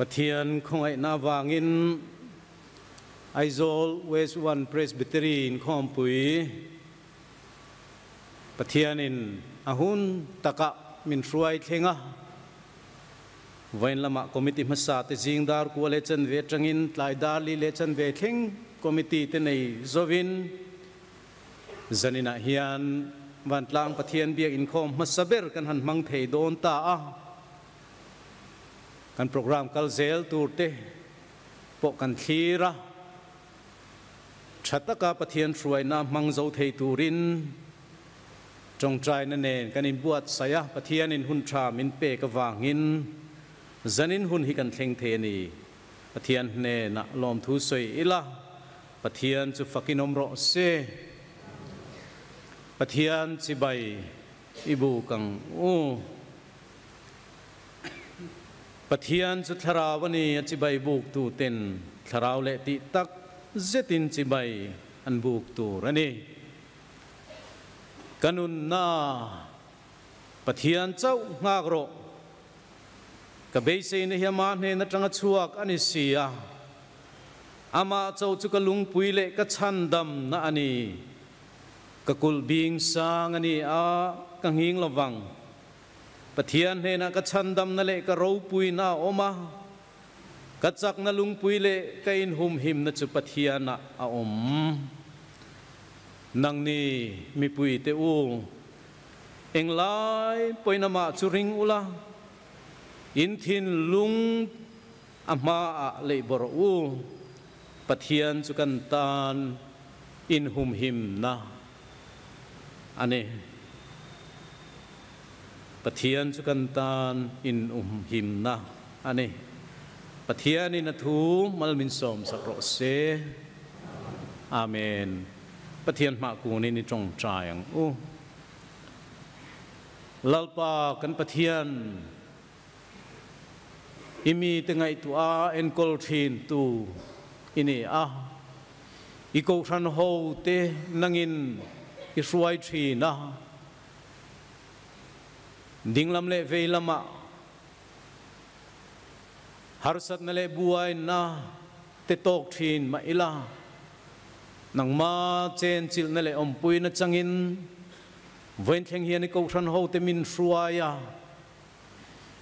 Pathian khawngaihna avangin Aizawl West One Presbytery inkhawmpui Pathianin a hun takah min hruai thleng a. Vawiin lamah committee hmasa te zing dar kua leh chanve atangin tlai dar li leh chanve thleng committee te nei zovin zaninah hian Vantlang Pathian biak inkhawm hmasa ber kan han hmang thei dawn ta a. Kan programme kal zel tur te pawh kan thlir a, tha taka Pathian hruaina hmang zo thei turin tawngtaina nen kan inbuatsaih a, Pathianin hun tha min pek avangin zanin hun hi kan thleng thei a ni. Pathian hnenah lawmthu sawi ila, Pathian chu fakin awm rawh se. Pathian chibai i buk ang u. Pathian chu thlarau a ni, a chibai buktu ten thlarau leh tih tak zetin chibai an buk tur a ni. Ka nunna Pathian chauh nghak rawh. Ka beiseina hi ama hnen atanga chhuak a ni si a, amah chauh chu ka lungpui leh ka chhandamna a ni. Ka kulh bing sang a ni a, ka nghing lovang. Pathian hnenah ka chhandamna leh ka ropuina a awm a, ka chakna lungpui leh ka inhumhimna chu Pathianah a awm. Nangni mipuite u, englai pawhin amah chu ring ula, in thinlung a hmaah leih bawrh u, Pathian chu kan tan inhumhimna a ni. Pathian chu kan tan in umhimna a ni. Pathianin a thu mal min sawmsak rawh se. Amen. Pathian hmah kunin i tawngtai ang u. Lalpa kan Pathian, i mite ngaihtuah a enkawl thin tu i ni a. I kohhran ho te nangin i hruai thin a. Dinglam leh vei lamah harsatna leh buaina te tawk thin mah ila, nangma chenchilhna leh awmpuina changin vawiin thleng hian i kohhran hote min hruai a,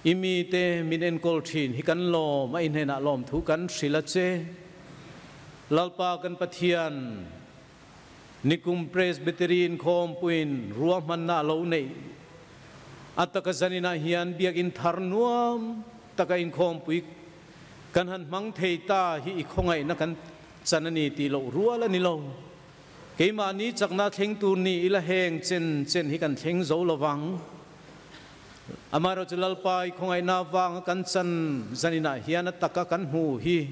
i mite min enkawl thin hi kan lawm a, i hnenah lawmthu kan hrilh a che. Lalpa kan Pathian, Nikum Presbytery inkhawmpuiin ruahmanna a lo neih a taka zaninah hian biakinn thar nuam taka inkhawmpui kan han hmang thei ta hi i khawngaihna kan chan a ni tih loh rual a ni lo. Keimahni chakna thleng tur ni ila heng chen chen hi kan thleng zo lovang. Amaherawhchu Lalpa i khawngaihna avanga kan chan zaninah hian a taka kan hmu hi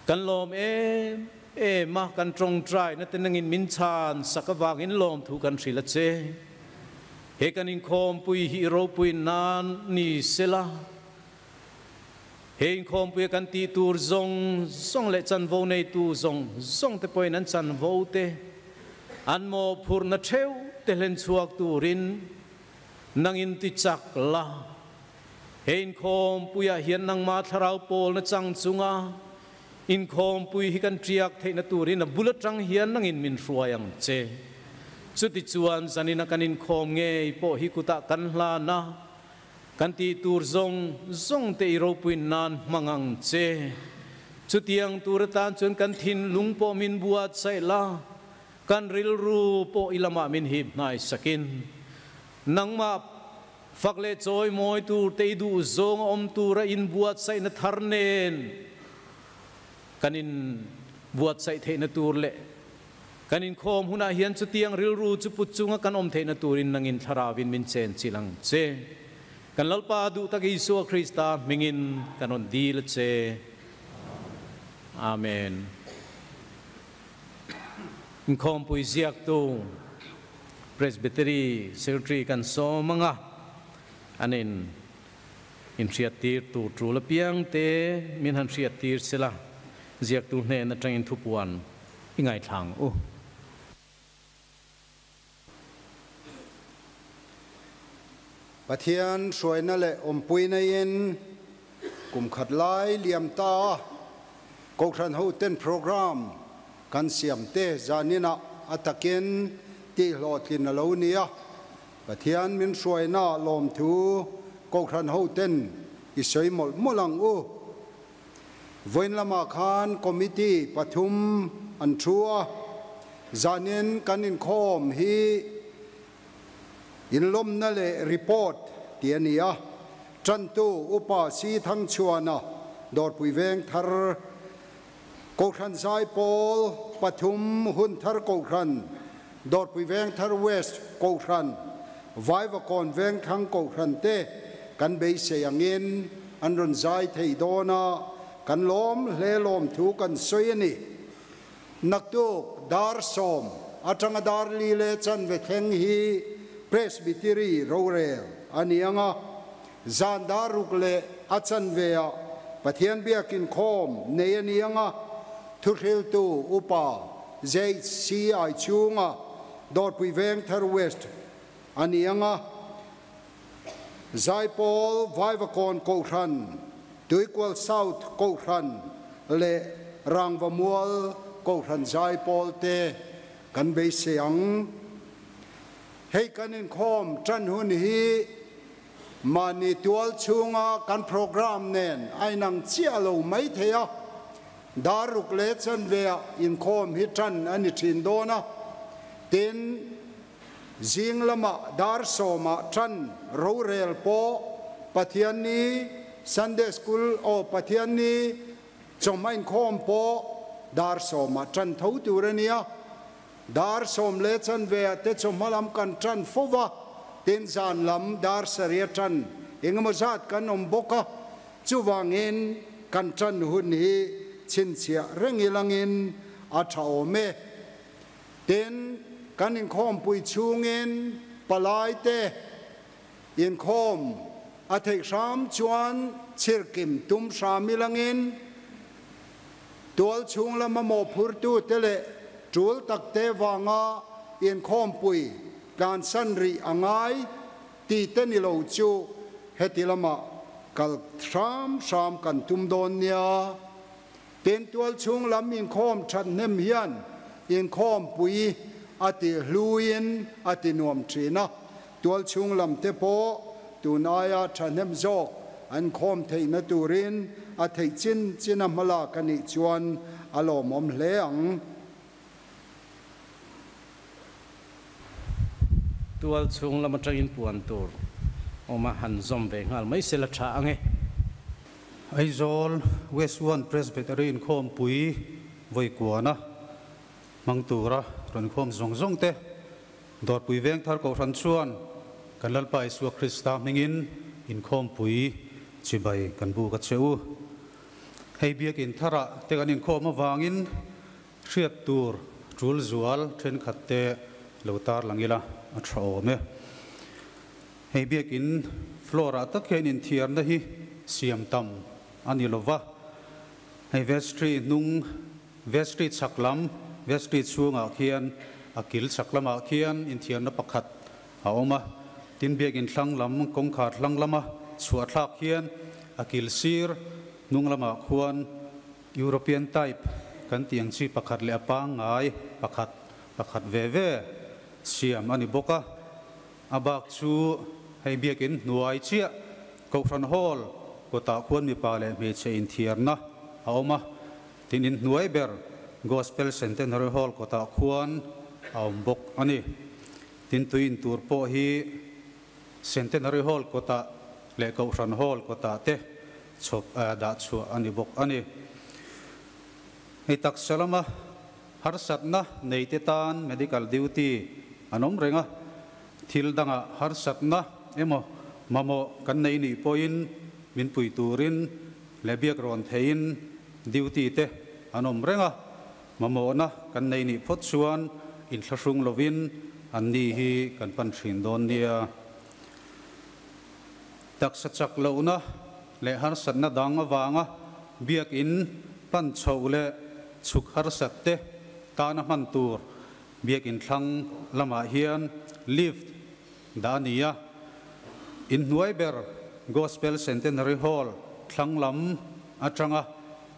Kan lawm em em a, kan tawngtaina te nangin min chhan sak avangin lawmthu kan hrilh a che. He kan inkhawmpui hi i ropui nan ni sela, he inkhawmpuia kan tih tur zawng zawng leh chanvo neitu zawng zawng te pawhin an chanvo te, an mawhphurhna theuh te hlen chhuak turin nangin ti chak la. He inkhawmpuiah hian nangmah thlarau pawlna chang chunga inkhawmpui hi kan tiak theihna turin a bul atang hian nangin min hruai ang che. Chutichuan zanina kan inkhawm ngei pawh hi kutah kan hlan a, kan tih tur zawng zawng te i ropuin nan hmang ang che. Chutiang tur atan chuan kan thinlung pawh min buatsaih la, kan rilru pawh i lamah min hip hnai sakin nangmah Fak leh chawi mawi tur te i duh zawng a awm tura inbuatsaihna thar nen kan inbuatsaih theihna tur leh kan inkhawm hunah hian chutiang rilru chu put chunga kan awm theihna turin nangin thlarauin min chenchilh ang che. Kan Lalpa duh tak Isua Krista hmingin kan rawn dil a che. Amen. Inkhawmpui ziaktu. Presbytery Secretary kan sawm ang a, an in inhriattir tur tul apiang te min han hriattir sela, ziaktu hnen atangin thupuan i ngaithla ang u. Pathian hruaina leh awmpuina in Kum khat lai liam ta Kohhran hoten program kan siam te zaninah a takin tihhlawhtlin a lo ni a, Pathian min hruaina lawmthu Kohhran hoten i sawi mawlh mawlh ang u. Vawiin lamah khan committee pathum an thu a, zanin kan inkhawm hi inlawmna leh report tih a ni a, Tantu Upa Si Thangchhuana Dawrpui Veng Thar Kohhran Zaipawl pathum Hun Thar Kohhran Dawrpui Veng Thar West Kohhran Vaivakawn Vengthlang Kohhran te kan beisei angin an rawn zai thei dawn a, kan lawm hle lawmthu kan sawi a ni. Naktuk dar sawm atanga dar li leh chanve thleng hi Presbytery rorel a ni ang a, zan dar ruk leh a chanve ah Pathian biak inkhawm nei a ni ang a, thuhriltu Upa ZCI chhunga Dawrpui Vengthar West a ni ang a, Zaipawl Vaivakawn Kohhran, Tuikual South Kohhran leh Rangvamual Kohhran Zaipawl te kan beisei ang. Hei kan inkhawm tan hun hi mahni tual chhunga kan programme nen a inang chiah lo mai thei a, dar ruk leh chanveah inkhawm hi tan a ni thin dawn a, tin, Zing lamah dar sawmah tan rorel pawh Pathianni Sunday School aw Pathianni chawhma inkhawm pawh dar sawmah tan tho tur a nia. Dar sawm leh chanveah te chawhma lam kan tan fo va, tin zan lam dar sarih a tan engemaw zat kan awm bawk a, chuvangin kan tan hun hi chhinchhiah reng ilangin a tha awm e. Tin, kan inkhawmpui chhungin palaite inkhawm a theih hram chuan chhirkim tum hram ilangin tual chhung lama mawhphurtute leh tul takte vanga inkhawmpui tlansan rih a ngai tih te ni lo chu heti lama kal hram hram kan tum dawn nia. Tin, tualchhung lam inkhawm that hnem hian inkhawmpui a ti hluin a ti nuam thin a, tualchhung lam te pawh tun aia thahnem zawk an khawm theihna turin a theih chin chin a hmalak a nih chuan a lawmawm hle ang. Tualchhung lam atangin puan tur awm a han zawm ve nghal mai se la tha ang e. Aizawl West One Presbytery inkhawmpui vawikuana hmang tura rawn inkhawm zawng zawng te Dawrpui Vengthar Kohhran chuan kan Lalpa Isua Krista hmingin inkhawmpui chibai kan buk a che u. Hei biakin tharah te kan inkhawm avangin Hriat tur tul zual thenkhat te lo tarlang ila a tha awm e. Hei biakin floor ah tak hian inthiarna hi siam tam a ni lova, hei vestry hnung vestry chhak lam vestry chhungah khian a kil chhak lamah khian inthiarna pakhat a awm a, tin biakin thlang lam kawngkhar hlang lama chhuah thlak hian a kil sir hnung lamah khuan European type kan tih ang chi pakhat leh a pangngai pakhat pakhat ve ve siam a ni bawk a. A bak chu hei biakin hnuai chiah Kohhran Hall kawtah khuan mipa leh hmeichhe inthiarna a awm a, tin inhnuai ber Gospel Centenary Hall kawtah khuan a awm bawk a ni. Tin tui intur pawh hi Centenary Hall kawtah leh Kohhran Hall kawtah te chhawp dah chhuah a ni bawk a ni. Hei taksa lama harsatna neite tan medical duty an awm reng a, thil dangah harsatna emaw mamawh kan nei nih pawhin min pui turin leh biak rawn theihin duty te an awm reng a, mamawhna kan nei nih phawt chuan inthlahrung lovin anni hi kan pan thin dawn nia. Taksa chak lohna leh harsatna dang avanga biakin pan chhoh leh chhuk harsat te tana hman tur biakin thlang lamah hian lift dah a ni a. Inhnuai ber Gospel Centenary Hall thlang lam atanga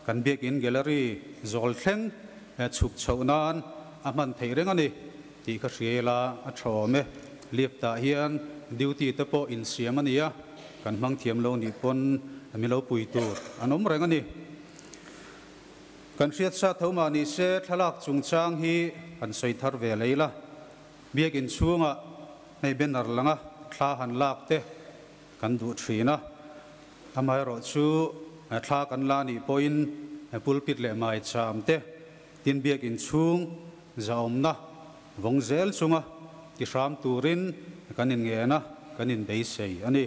kan biakin gallery zawl thleng chhuk chhoh nan a hman theih reng a ni tih ka hria ila a tha awm e. Lift ah hian duty te pawh insiam a ni a, kan hmang thiam lo nih pawn mi lo pui tur an awm reng a ni. Kan hriat sa tho mah ni se thlalak chungchang hi han sawi thar ve lei la. Biakin chhungah hei banner langa thla han lak te kan duh thin a, amaherawhchu thla kan la nih pawhin pulpit leh maicham te tin biakin chhung zahawmna vawng zel chunga ti hram turin kan inngen a, kan inbeisei a ni.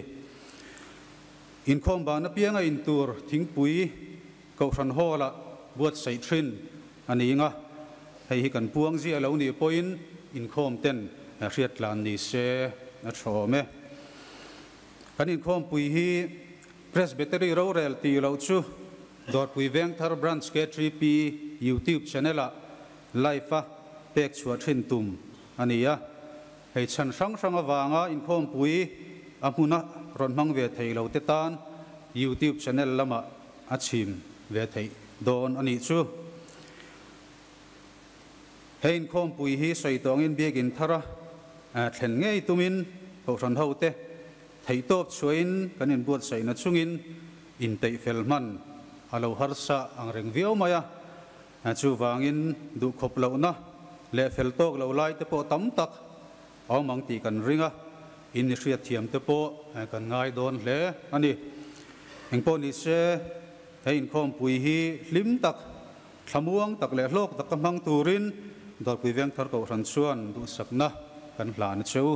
Inkhawm ban apianga intur thingpui Kohhran Hall-ah buatsaih thin a ni nga, hei hi kan puang ziah lo nih pawhin inkhawm ten hriat tlan ni se a tha awm e. Kan inkhawmpui hi Presbytery rorel tih loh chu Dawrpui Vengthar Branch KTP YouTube channel-ah live-a pek chhuah thin tum a ni a. Hei chhan hrang hrang avanga inkhawmpui a hmuna rawn hmang ve thei lo te tan YouTube channel lamah a chhim ve theih dawn a nih chu. He inkhawmpui hi sawi tawngin biakin thara thlen ngei tumin Kohhran hote theihtawp chhuahin kan inbuatsaihna chungin inpeih fel hman a lo harsa ang reng viau mai a. Chuvangin duhkhawp lohna leh fel tawk lo lai te pawh tam tak a awm ang tih kan ring a, in i hriatthiam te pawh kan ngai dawn hle a ni. Engpawh ni se, he inkhawmpui hi hlim tak, thlamuang tak leh hlawk taka hmang turin Dawrpui Vengthar Kohhran chuan duhsakna kan hlan a che u.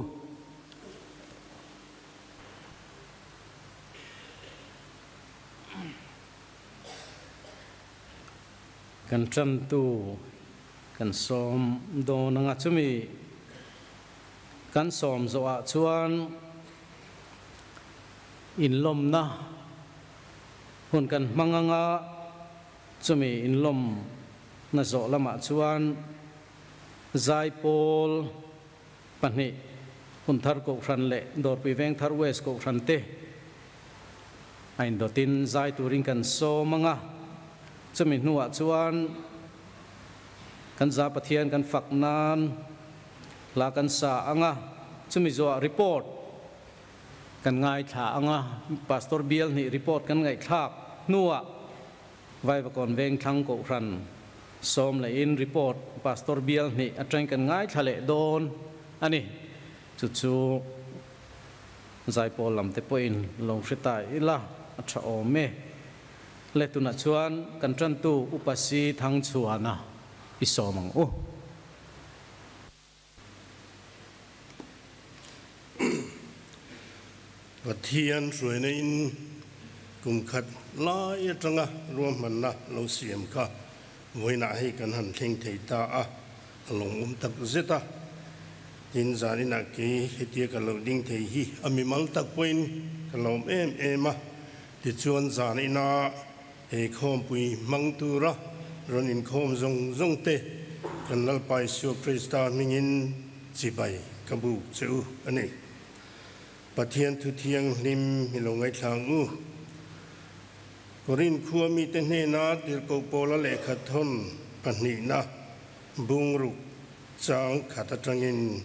Kan tantu kan sawm dawn anga chumi kan sawm zawhah chuan inlawmna hun kan hmang anga chumi inlawmna zawh lamah chuan Zaipawl pahnih Hunthar Kohhran leh Dawrpui Vengthar West Kohhran te a indawtin zai turin kan sawm anga chumi hnuah chuan kan za Pathian kan fak nan hla kan sa anga chumi zawhah report kan ngaithla anga Pastor bial hnih report kan ngaihthlak hnuah Vaivakawn Vengthlang Kohhran sawm lehin report Pastor bial hnih atangin kan ngaithla leh dawn a ni. Chu chu Zaipawl lam te pawhin lo hre ta ila a tha awm e. Le tunah chuan kan tantu Upa Si Thangchhuana i sawm ang u. Pathian hruaina in kum khat lai atanga ruahmanna lo siam kha vawiinah hei kan han thleng thei ta a, a lawmawm tak zet a. Tin, zaninah kei hetia ka lo ding thei hi a mimal tak pawhin ka lawm em em a. Tichuan zanina he khawmpui hmang tura rawn inkhawm zawng zawng te kan Lalpa Isua Krista hmingin chibai ka buk che u a ni. Pathian thu thianghlim hi lo ngaithlang u. Korin khua mite hnena tirhkoh Paula lehkha thawn pahnihna bungruk chang khat atangin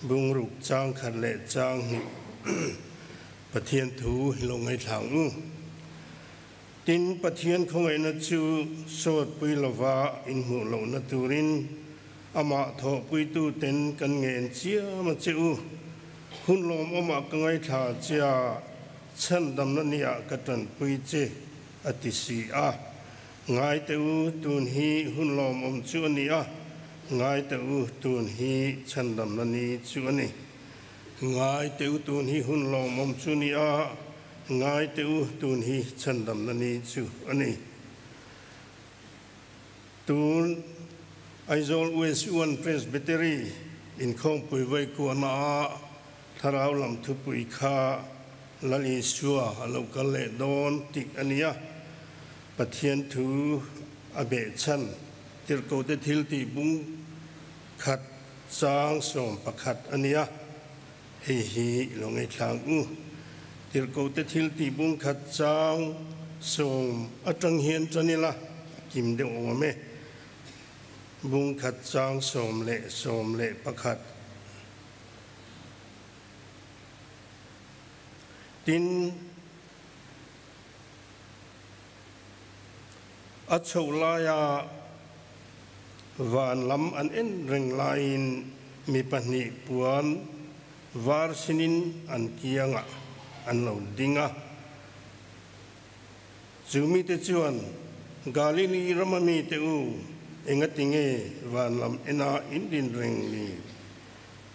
bungruk chang khat leh chang hnih Pathian thu hi lo ngaithlang u. Tin, Pathian khawngaihna chu sawtpui lova inhmuh lohna turin amah thawhpuituten kan ngen chiam a che u. Hun lawmawmah ka ngaithla che a, chhandamna niah ka tanpui che, a ti si a. Ngai teh u, tun hi hun lawmawm chu a ni a, ngai teh u, tun hi chhandamna ni chu a ni. Ngai teh u, tun hi hun lawmawm chu a ni a, Ngai teh u, tun hi chhandamna ni chu a ni. Tun Aizawl West One Presbytery inkhawmpui vaikuahna ah thlarau lam thupui kha Lal Isua a lo kal leh dawn tih a ni a. Pathian thu a behchhan tirhkohte thil tih bung khat chang 11 a ni a. Hei hi lo ngaithlang u. Tirhkohte thiltih bung khat chang sawm atang hian tan ila a kim deuh awm e. Bung khat chang 11. Tin, a chhoh laia van lam an en reng laiin mi pahnih puan var sinin an kiangah an lo ding a. Chu mite chuan, Galili rama mite u, engati nge van lam ena in din reng ni?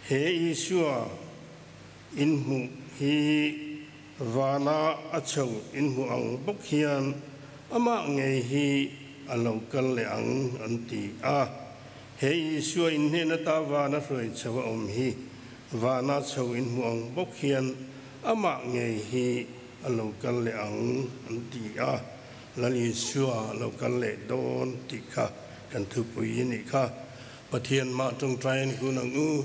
He Isua in hmuh hi vana a chho in hmuh ang bawk hian amah ngei hi a lo kal leh ang, an ti a. He Isua in hnen ata vana hruai chho a awm hi vana chho in hmuh ang bawk hian amah ngei hi a lo kal leh ang, an ti a. Lal Isua a lo kal leh dawn tih kha kan thupui a nih kha. Pathian mah tawngtai a ni hun ang u.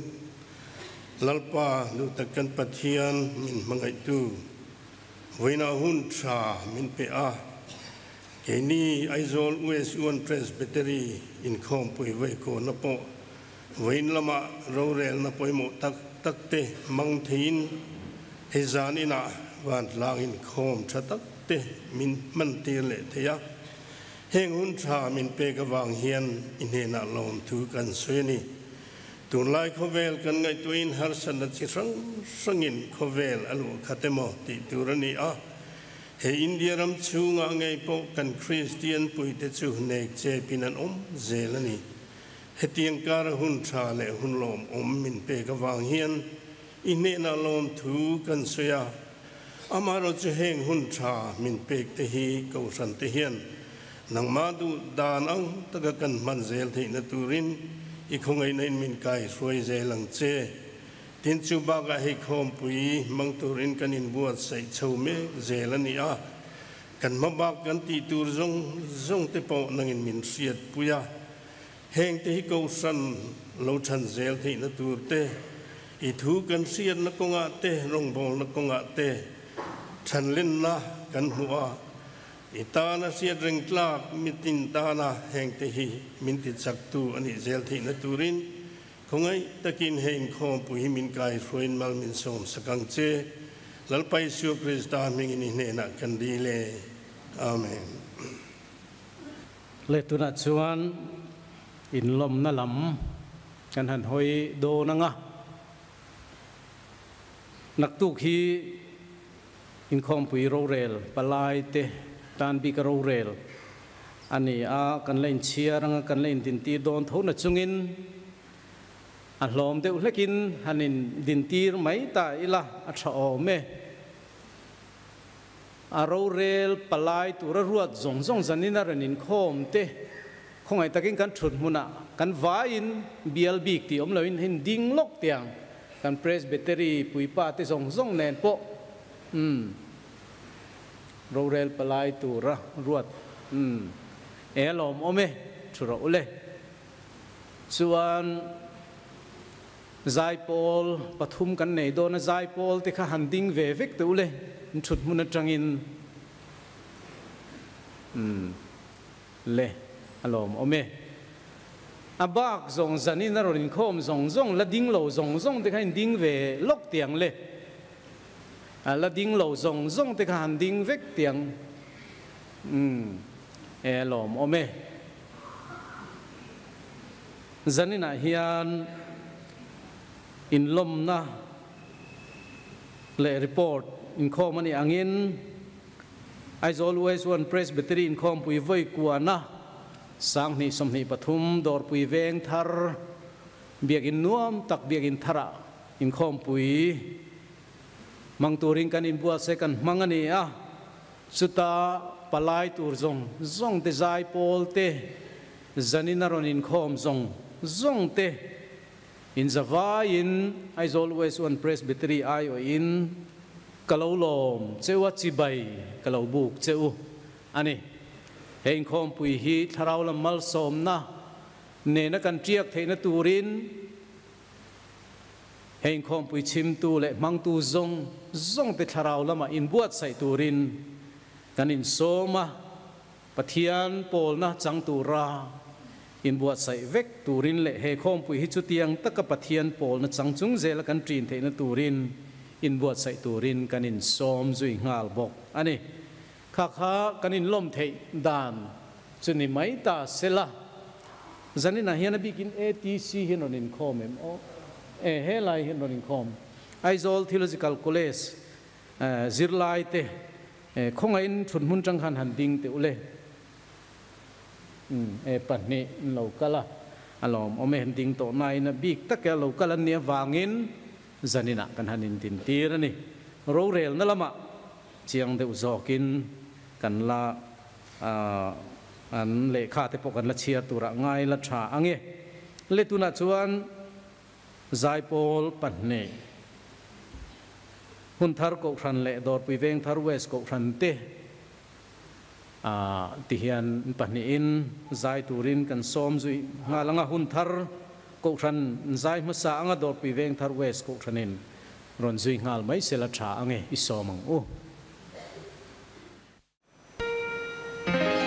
Lalpa, duhtak kan Pathian min hmangaihtu, vawiinah hun tha min pe a. Keini Aizawl US1 Presbytery inkhawmpui vawi kawna pawh vawiin lamah rorelna pawimawh tak tak te hmang theiin hei zan inah vantlang inkhawm tha tak te min hman tir leh thei a. Heng hun tha min pek avang hian i hnenah lawmthu kan sawi a ni. Tunlai khawvel kan ngaihtuahin harsatna chi hrang hrangin khawvel a luh khat emaw tih tur a ni a. He India ram chhungah ngei pawh kan Kristian puite chu nek chepin an awm zel a ni. Hetiang kara hun tha leh hun lawmawm min pek avang hian i hnenah lawmthu kan sawi a. Amaherawhchu heng hun tha min pek te hi kohhran te hian nangmah duh dan ang taka kan hman zel theihna turin i khawngaihna in min kai hruai zel ang che. Tin, chu bakah hei khawmpui hmang turin kan inbuatsaih chho mek zel a ni a. Kan hma bak kan tih tur zawng zawng te pawh nangin min hriatpui a. Heng te hi kohhran lo than zel theihna tur te, i thu kan hriatna kawngah te, rawngbawlna kawngah te thanlenna kan hmuh a. I tana hriat reng tlak mitin tana heng te hi min ti chaktu a nih zel theihna turin khawngaih takin hei inkhawmpui hi min kai hruaiin mal min sawm sak ang che. Lalpa Isua Krista hmingin i hnenah kan dil e. Amen. Le tunah chuan inlawmna lam kan han hawi dawn ang a. Naktuk hi inkhawmpui rorel palai te tan bika rorel a ni a, kan la inchhiar ang a, kan la indintir dawn tho na chungin a hlawm deuh hlekin han indintir mai ta ila a tha awm e. A rorel palai tura ruat zawng zawng zanin a rawn inkhawm te khawngaih takin kan thut hmunah kan vaiin bial bik tih awm loin hin ding lawk tiang kan Presbytery puipa te zawng zawng nen pawh umm rorel palai tura ruat umm e a lawm awm e thu rawh u le. Chuan zaipawl pathum kan nei dawn a, zaipawl te kha han ding ve vek teh u le in thut hmun atangin umm le a lawm awm e. A bak zawng zanin a rawn inkhawm zawng zawng la ding lo zawng zawng te kha in ding ve lawk tiang le. A la ding lo zawng zawng te kha han ding vek tiang umm e a lawm awm e. Zaninah hian inlawmna leh report inkhawm a nih angin Aizawl West One Presbytery inkhawmpui vawi kuana 2023 Dawrpui Veng Thar Biakin nuam tak Biakin Tharah inkhawmpui hmang turin kan inbuatsaih kan hmang a ni a. Chuta palai tur zawng zawng te zai pawl te zanin a rawn inkhawm zawng zawng te inzavaiin Aizawl West One Presbytery aiawhin ka lo lawm che u a, chibai ka lo buk che u a ni. He inkhawmpui hi thlarau lam malsawmna nena kan tiak theihna turin Heng khom pui chim tu le mang tu zong zong te tharau lama in buat sai turin kanin soma Pathian pawl na chang tu ra in buat sai vek turin le he khom pui hi chu tiang taka Pathian pawl na chang chung zel kan trin theina turin in buat sai turin kanin som zui ngal bok ani kha kha kanin lom thei dan chuni mai ta sela zanina hian bikin ATC hian onin khom em o e he lai hian onin khom Aizawl Theological College zirlai te khonga in thun mun tang khan han ding te ule e pahni lokala alom ome han ding to nai na bik tak lokal an nia wangin zanina kan hanin tin tir ani ro rel na lama chiang deuh zawkin kan la an le kha te pawh kan la chhiar tura ngai la tha ange le tuna chuan zaipawl pahnih hun thar ko hran le dor pui veng thar west ko hran te ti hian pahnih in zai turin kan som zui nga langa hun thar ko hran zai hmasa anga dor pui veng thar west ko hranin ron zui ngal mai sela tha ange i somang u. Bye.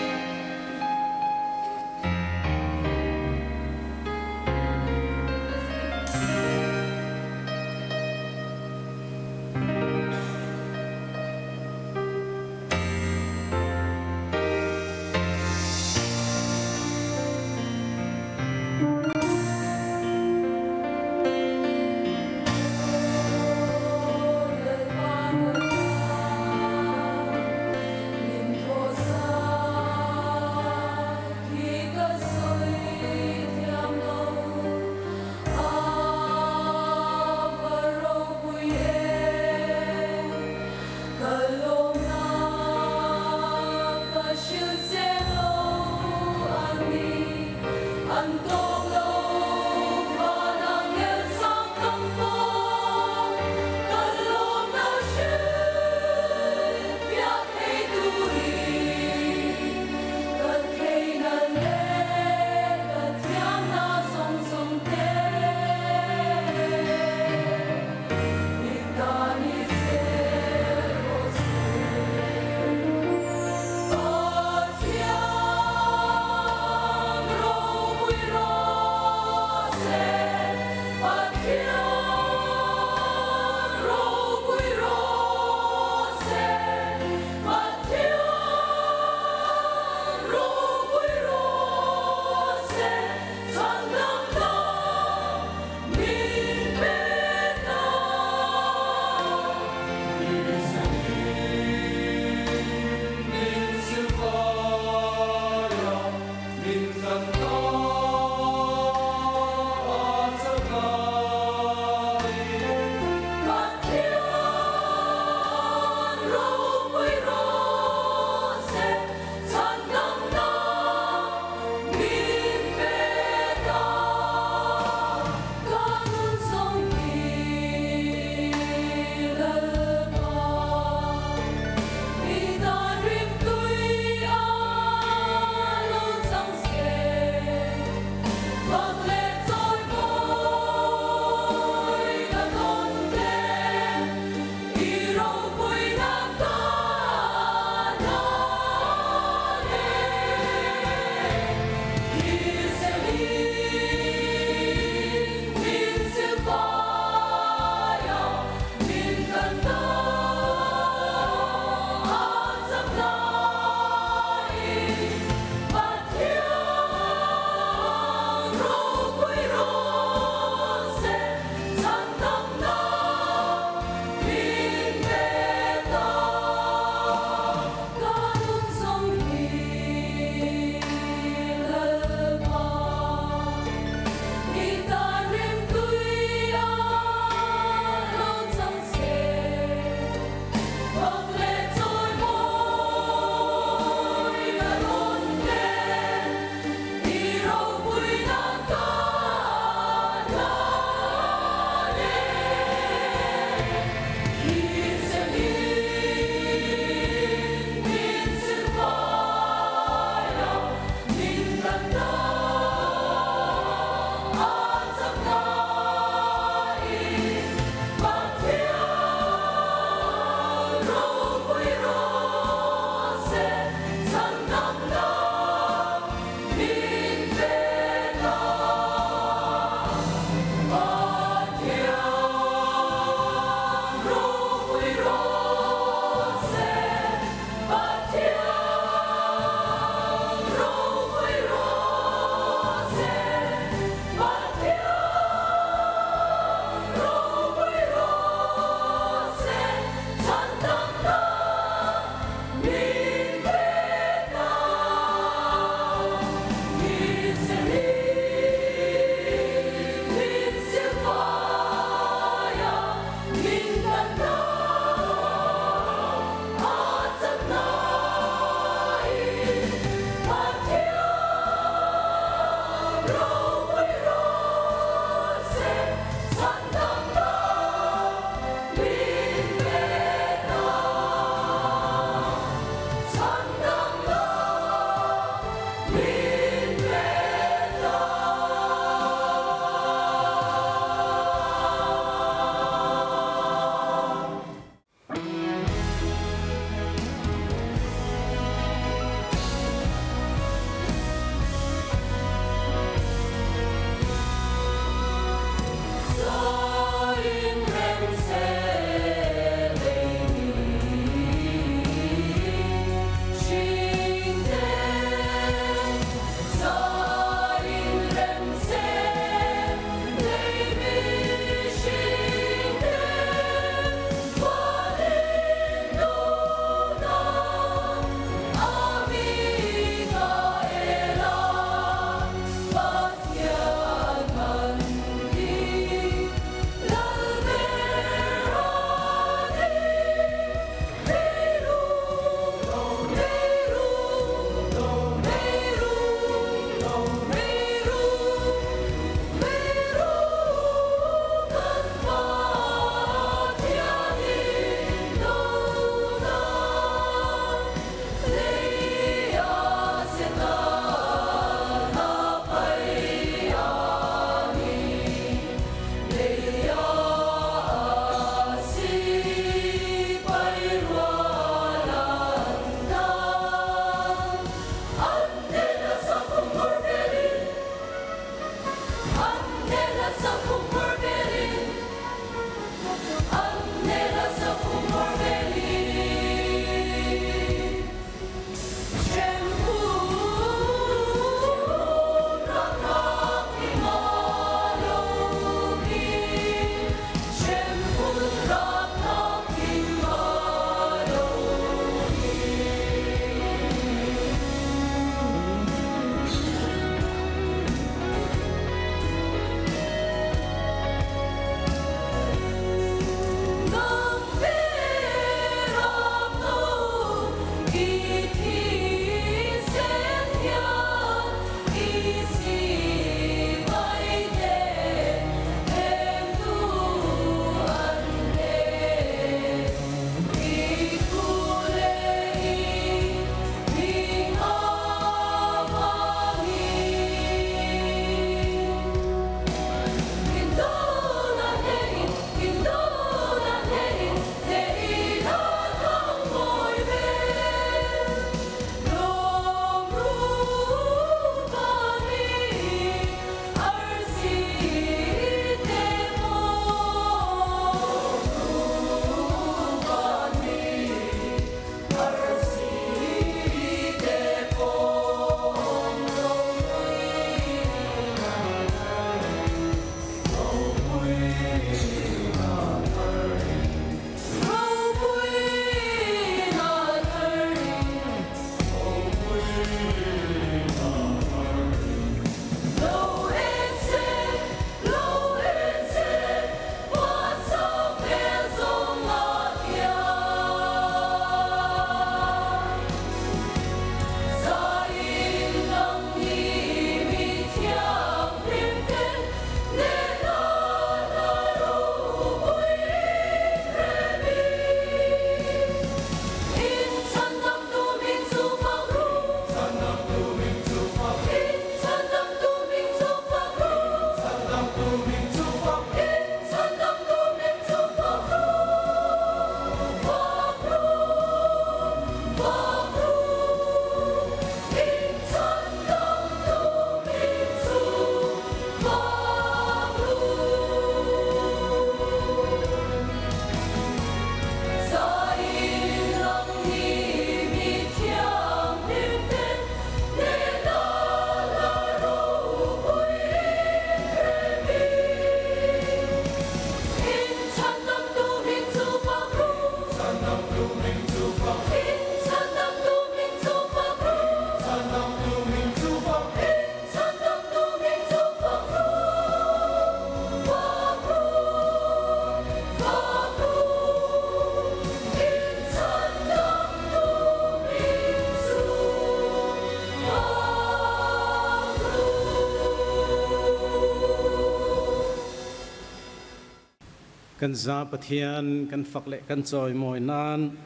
Kan za Pathian kan fak le kan choi moi nan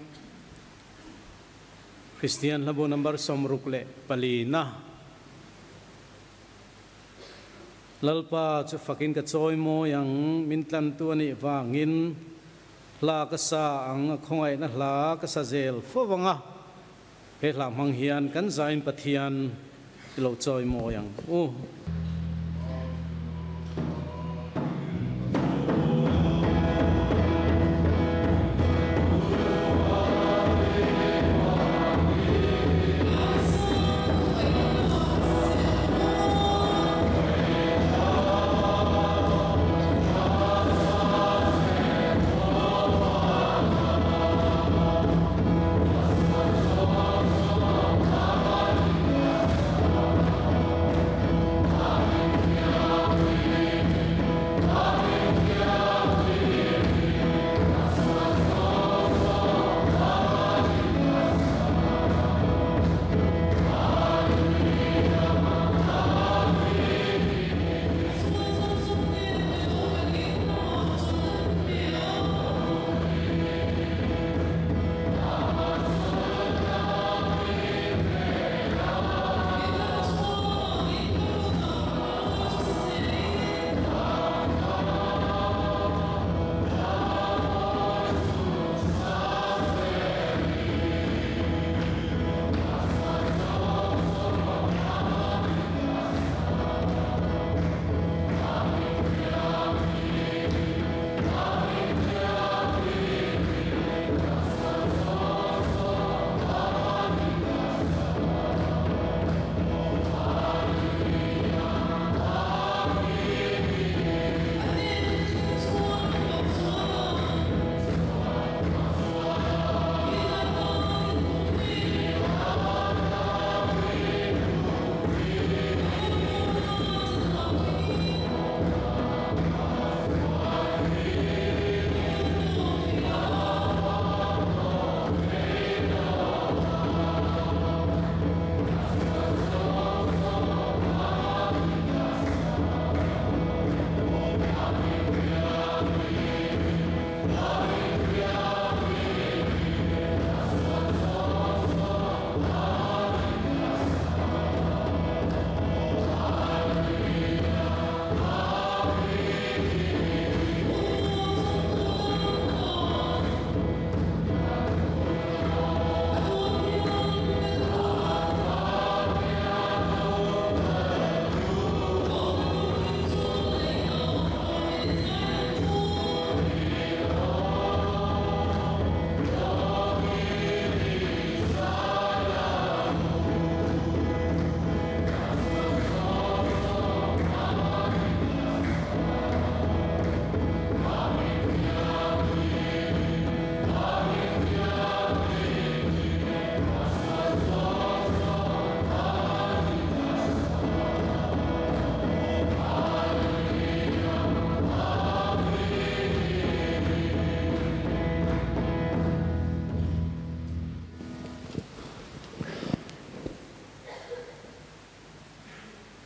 Christian labo number 64 na Lalpa chu fakin ka choi mo yang min tlan tu ani wangin hla ka sa ang khongai na hla ka sa zel fo wanga he hla mang hian kan zain Pathian lo choi mo yang u.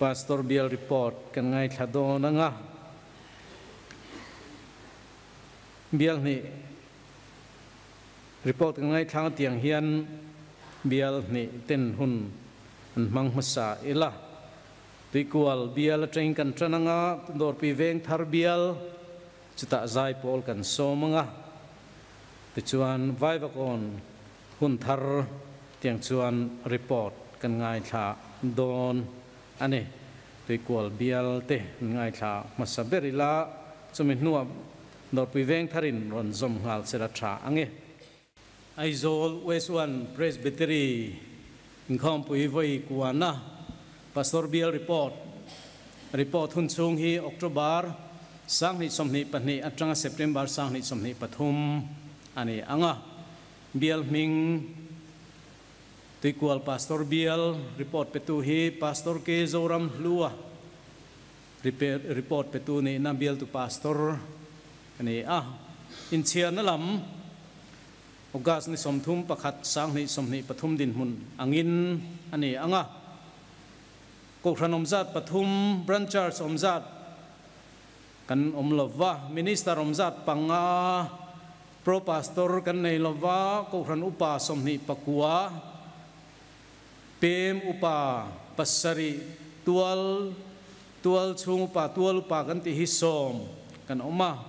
Pastor Bial report kan ngaithla dawn anga Bial hnih report kan ngaithla anga tiang hian Bial hnih ten hun an hmang hmasa ila. Tuikual Bial atangin kan tan anga Dawrpui Vengthar Bial chutah Zaipawl kan sawm anga tichuan Vaivakawn hun thar tiang chuan report kan ngaithla dawn a ni. Tuikual Bial te an ngaithla hmasa ber ila chumi hnuah Dawrpui Vengtharin rawn zawm nghal sela tha ange. Aizawl West One Presbytery inkhawmpui vawi kuana Pastor Bial Report Report hun chhung hi October 2022 atanga September 2023 a ni ang a. Bial hming Tuikual Pastor Bial Report petu hi Pastor K Zoram Hlua Report petu nihna bialtu Pastor a ni a. Inchhiarna lam August ni 31 2023 dinhmun angin a ni ang a. Kohhran awm zat pathum, Branch Church awm zat kan awm lo va, Minister awm zat panga, Pro Pastor kan nei lo va, Kohhran upa 29, Pem upa pasarih, tual tual chhung upa tual upa kan tih hi sawm kan awm a.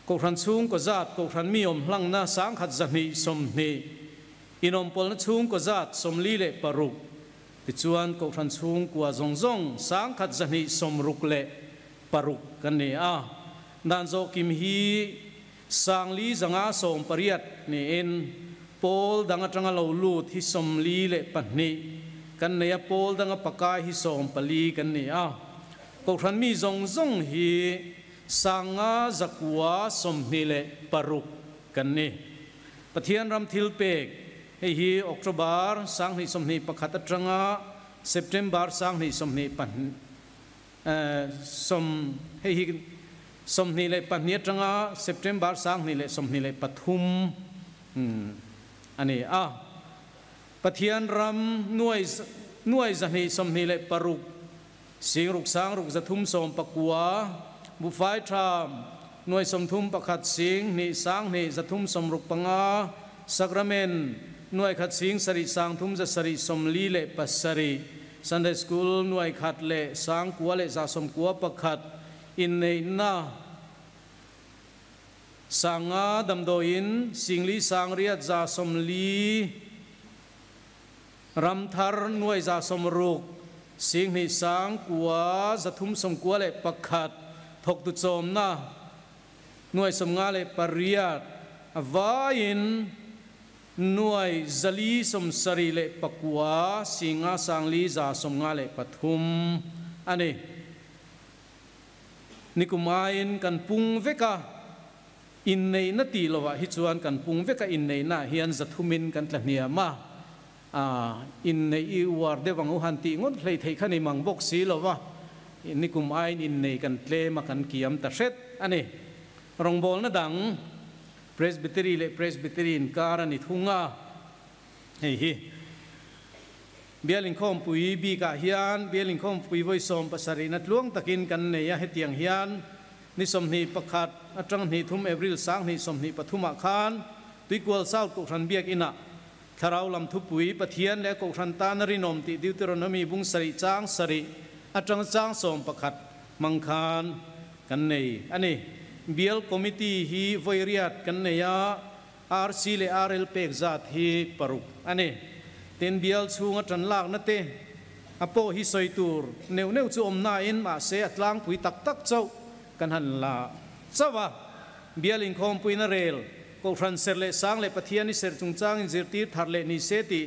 Kohhran chhungkaw zat, Kohhran mi awm hlangna 1120, inawmpawlna chhungkaw zat 46, tichuan Kohhran chhungkua zawng zawng 1266 kan ni a. Dan zawh kim hi 4518 niin pawl dang atanga lo lut hi 42 kan nei a, pawl danga pakai hi 14 kan ni a. Kohhran mi zawng zawng hi 5926 kan ni. Pathian ram thil pek hei hi October 2021 atanga September 2022 sawm hei hi 22 atanga September 2023 a ni a. Pathian ram nuai nuai 226 sing ruk sang ruk 319 bufai tham nuai 31 sing ni sang ni 365 sakramen nuai khat sing sari sang thum za sari som li le pasari Sunday school nuai khat le sang kua le za som kua pakhat in nei na sanga damdoin singli sang riat za som li ramthar nuai za som ruk sing ni sang kua za thum som kua le pakhat thok tu chom na nuai som nga le pariat avain nuai zali som sari le pakua singa sangli za som nga le pathum ani nikumain kan pung veka in nei na ti lowa hi chuan kan pung veka in nei na hian zathumin kan tlahnia ma a in nei i war de wangu han ti ngot hlei thei khani mang bok si lowa nikumain in nei kan tle ma kan kiam ta hret ani rongbol na dang Presbytery le Presbytery in kar ani thunga hei hi bialin khom pui bi ka hian bialin khom pui voi som pasari na tluang takin kan nei a hetiang hian ni som ni pakhat atang ni thum April sang ni som ni pathuma khan Tuikual South ko ran biak ina tharau lam thu pui Pathian le ko ran tan rinom ti Deuteronomy bung sari chang sari atang chang som pakhat mangkhan kan nei ani Bial Committee hi voiriat kan nei a RC le RL pek zat hi paruk ani ten bial chunga tran lak na te apo hi soitur neu neu chu om na in ma se atlang pui tak tak chau kan han la chawa bial in khom pui na rel ko ran ser le sang le Pathian ni ser chungchang in zirtir thar le ni se ti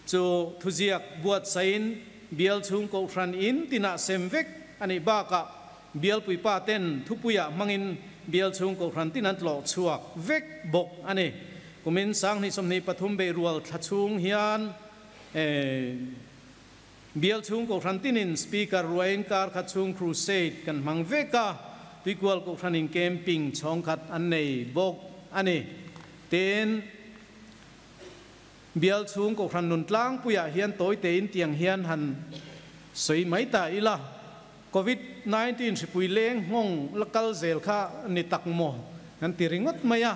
chu thuziak buat sain bial chung ko ran in tina semvek ani ba ka bial pui pa ten thupuya mangin bial chung ko ran tin an tlo chuak vek bok ani kumin sang ni somni pathum be rual thachung hian bial chung ko ran tinin speaker ruain kar khachung crusade kan mang veka tuikual ko ranin camping chong khat an nei bok ani ten bial chung ko ran nun tlang puya hian toy te in tiang hian han Soi mai ta ila COVID-19 hripui leng nghawng la kal zel kha ni tak maw kan ti ringawt mai a.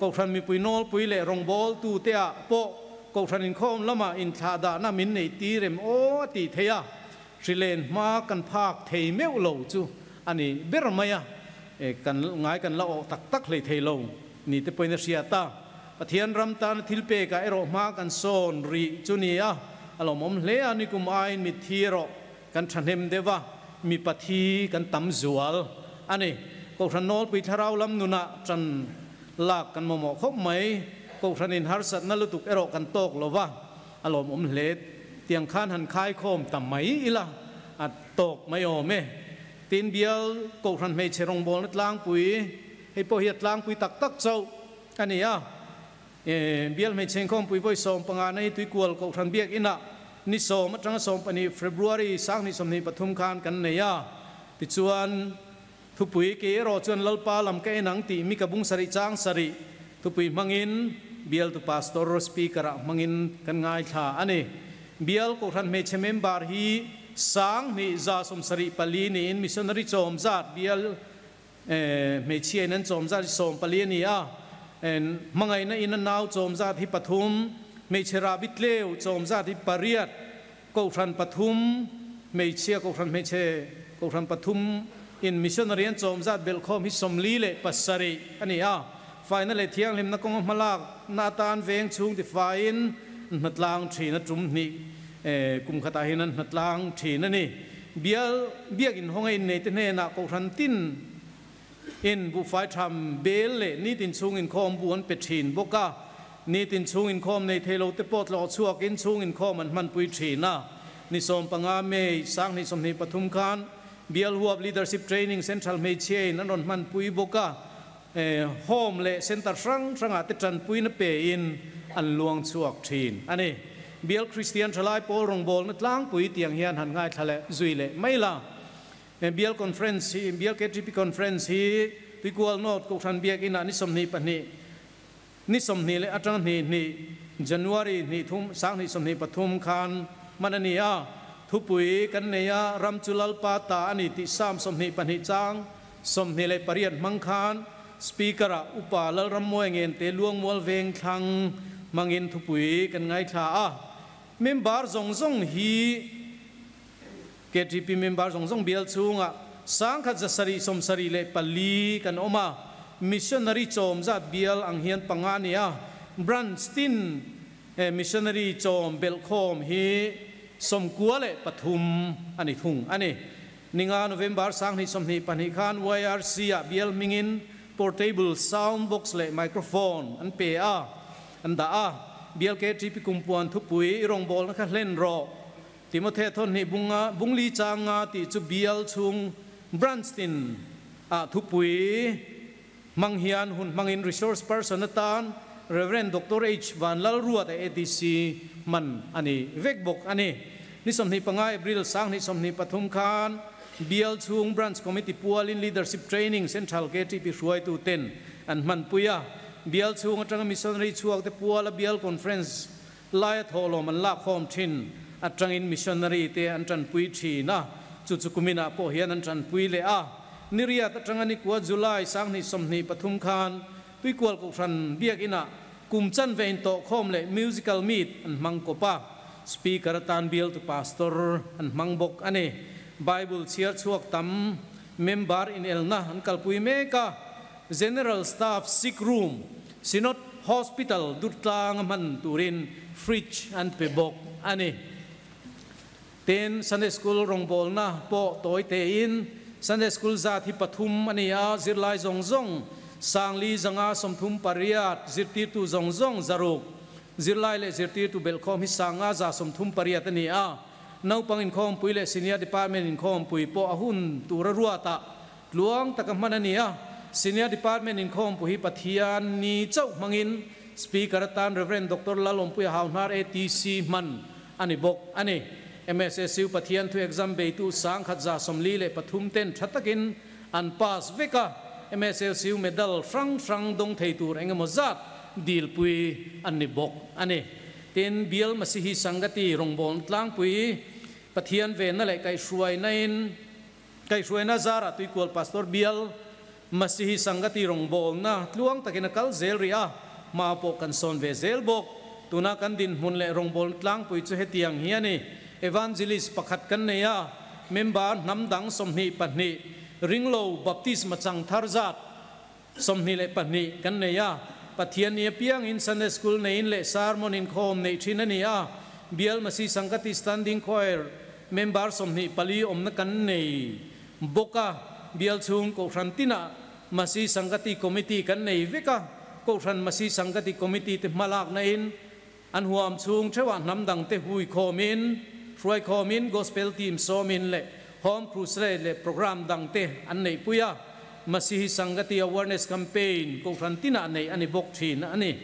Kohhran mipui nawlpui leh rawngbâwl tute ah pawh Kohhran inkhawm lama inthlahdahna min neih tir em aw a tih theih a, hrilen hma kan phak thei meuh lo chu a ni ber mai a, kan ngai kan la awh tak tak hlei thei lo ni te pawhin a hriat a. Pathian ram tana thil pekah erawh hma kan sawn rih chu ni a, a lawmawm hle a, nikum aiin mitthi erawh kan thahnem deuh a, mipa thi kan tam zual a ni. Kohhran nawlpui thlarau lam nunah tan lak kan mamawh khawp mai. Kohhranin harsatna lutuk erawh kan tawk lo va, a lawmawm hle. Tiang khan han khaikhawm ta mai ila a tawk mai awm e. Tin, bial Kohhran hmeichhe rawngbawlna tlangpui, hei pawh hi a tlangpui tak tak chauh a ni a. Bial hmeichhe inkhawmpui vawi 15 na hi Tuikual Kohhran Biakinah ni 10 atanga 12 February 2023 khan kan nei a. Tichuan, thupui ke erawh chuan Lalpa lam ka en ang tih Mika bung sarih chang sarih thupui hmangin bialtu Pastor Speaker-ah hmangin kan ngaithla a ni. Bial Kohhran hmeichhe member hi 2174 niin Missionary chawm zat bial hmeichhia in an chawm zat hi 14 a ni a. Hmangaihna in a nau chawm zat hi pathum, hmeichhe rahbi tleu chawm zat hi pariat, Kohhran pathum, hmeichhia Kohhran hmeichhe Kohhran pathum in missionary an chawm zat belhkhawm hi 47 a ni a. Faina leh thianghlimna kawnga hmalak na atan veng chhung tifaiin hnatlang thin a tum hnih kum khatah hian an hnatlang thin a ni. Bial biak inhawnga inneite hnenah Kohhran tin in buhfai tham bel leh nitin chhung inkhawm bu an pe thin bawk a. Nitin chhung inkhawm nei thei lo te pawh tlawh chhuakin chhung inkhawm an hmanpui thin a. Ni 15 May 2023 khan Bial Huap Leadership Training Central hmeichhia in an rawn hmanpui bawk a. Home leh Center hrang hrangah te tanpuina pe in an luang chhuak thin a ni. Bial Kristian Thalai Pawl rawngbawlna tlangpui tiang hian han ngaithla leh zui leh mai la. Bial Conference hi Bial KTP Conference hi Tuikual North Kohhran Biakinah ni 22 ni 20 leh atang hnih hnih January hnih thum 2023 khan hman a ni a. Thupui kan nei a, ram chu Lalpa ta a ni tih Psalm 22 chang 28 hmang khan Speaker-ah Upa Lalrammawi Ngente Luangmual Veng thlang hmangin thupui kan ngaithla a. Member zawng zawng hi KTP member zawng zawng bial chhungah 1774 kan awm a, missionary chawm zat bial ang hian panga a ni a, branch tin missionary chawm belhkhawm hi 93 a ni thung a ni. Ninga November 2022 khan YRC-ah bial hmingin portable sound box leh microphone an pe a, an dah a, bial KTP kumpuan thupui i rawngbawlna kha hlen rawh. Timothy thawn hnih bunga bungli changa tih chu bial chhung branch tin ah thupui hmang hian hun hmangin resource person atan Rev. Doctor H. Vanlalruata ATC hman a ni vek bawk a ni. Ni 25 April 2023 khan bial chhung branch committee pualin leadership training Central KTP hruaitu ten an hmanpui a, bial chhung atanga missionary chhuak te puala bial conference laia thawhlawm an lakkhawm thin atangin missionary te an tanpui thin a, chu chu kuminah pawh hian an tanpui leh a. Ni riat atanga ni kua July 2023 khan Tuikual Kohhran Biakinah kum chan vein tawhkhawm leh musical meet an hmang kawp a, speaker atan bialtu pastor an hmang bawk a ni. Bible chhiar chhuak tam member inelna an kalpui mek a, General Staff sick room, Synod Hospital Durtlang a hman turin fridge an pe bawk a ni. Tin, Sunday School rawngbawlna pawh tawi tein Sunday School zat hi pathum a ni a, zirlai zawng zawng 4538, zirtirtu zawng zawng 600, zirlai leh zirtirtu belhkhawm hi 5138 a ni a. Naupang inkhawmpui leh Senior Department inkhawmpui pawh a hun tura ruatah tluang taka hman a ni a. Senior Department inkhawmpui hi Pathian ni chauh hmangin Speaker atan Rev. Doctor Lalawmpuia Hauhnar ATC hman a ni bawk a ni. MSSU Pathian thu exam beitu 1143 ten tha takin an pass vek a, MSSU medal hrang hrang dawng thei tur engemaw zat dilpui an ni bawk a ni. Tin, Bial Masihi Sangati rawngbawlna tlangpui Pathian ve na leh kaihhruaina in kaihhruaina zarah Tuikual Pastor Bial Masihi Sangati rawngbawlna tluang takin a kal zel rih a, hma pawh kan sawn ve zel bawk. Tuna kan dinhmun leh rawngbawlna tlangpui chu hetiang hi a ni. Evangelist pakhat kan nei a, member hnam dang 22, ringlo baptisma chang thar zat 22 kan nei a. Pathian ni apiangin Sunday School neiin leh sermon inkhawm neih thin a ni a. Bial Masi Sangati Standing Choir member 24 awmna kan nei bawk a. Bial chhung Kohhran tinah Masi Sangati Committee kan nei vek a. Kohhran Masi Sangati Committee te hmalakna in an huam chhung theuhah hnam dang te hui khawmin, hruai khawmin, Gospel Team sawmin leh Home Crusade leh program dang te an neihpui a. Masihi Sangati Awareness Campaign Kohhran tinah neih a ni bawk thin a ni.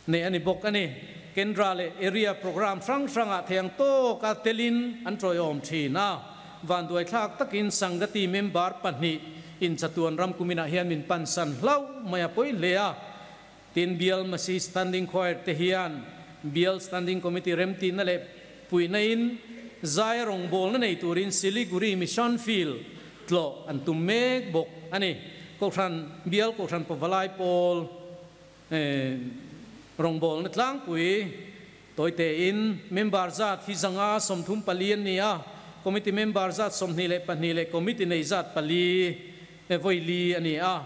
Neih a ni bawk a ni. Kendra leh Area program hrang hrangah thei ang tawka telin an tawiawm thin a. Vanduaithlak takin Sangati member pahnih in chatuan ram kuminah hian min pansan hlauh mai a pawi hle a. Tin, Bial Masi Standing Choir te hian Bial Standing Committee remtihna leh puihna in zai rawngbawlna nei turin Siliguri Mission Field tlawh an tum mek bawk a ni. Kohhran Bial Kohhran Pavalai Pawl rawngbawlna tlangpui tawite in member zat hi zanga 34 an ni a, Committee member zat 22 leh Committee nei zat pali vawi li a ni a.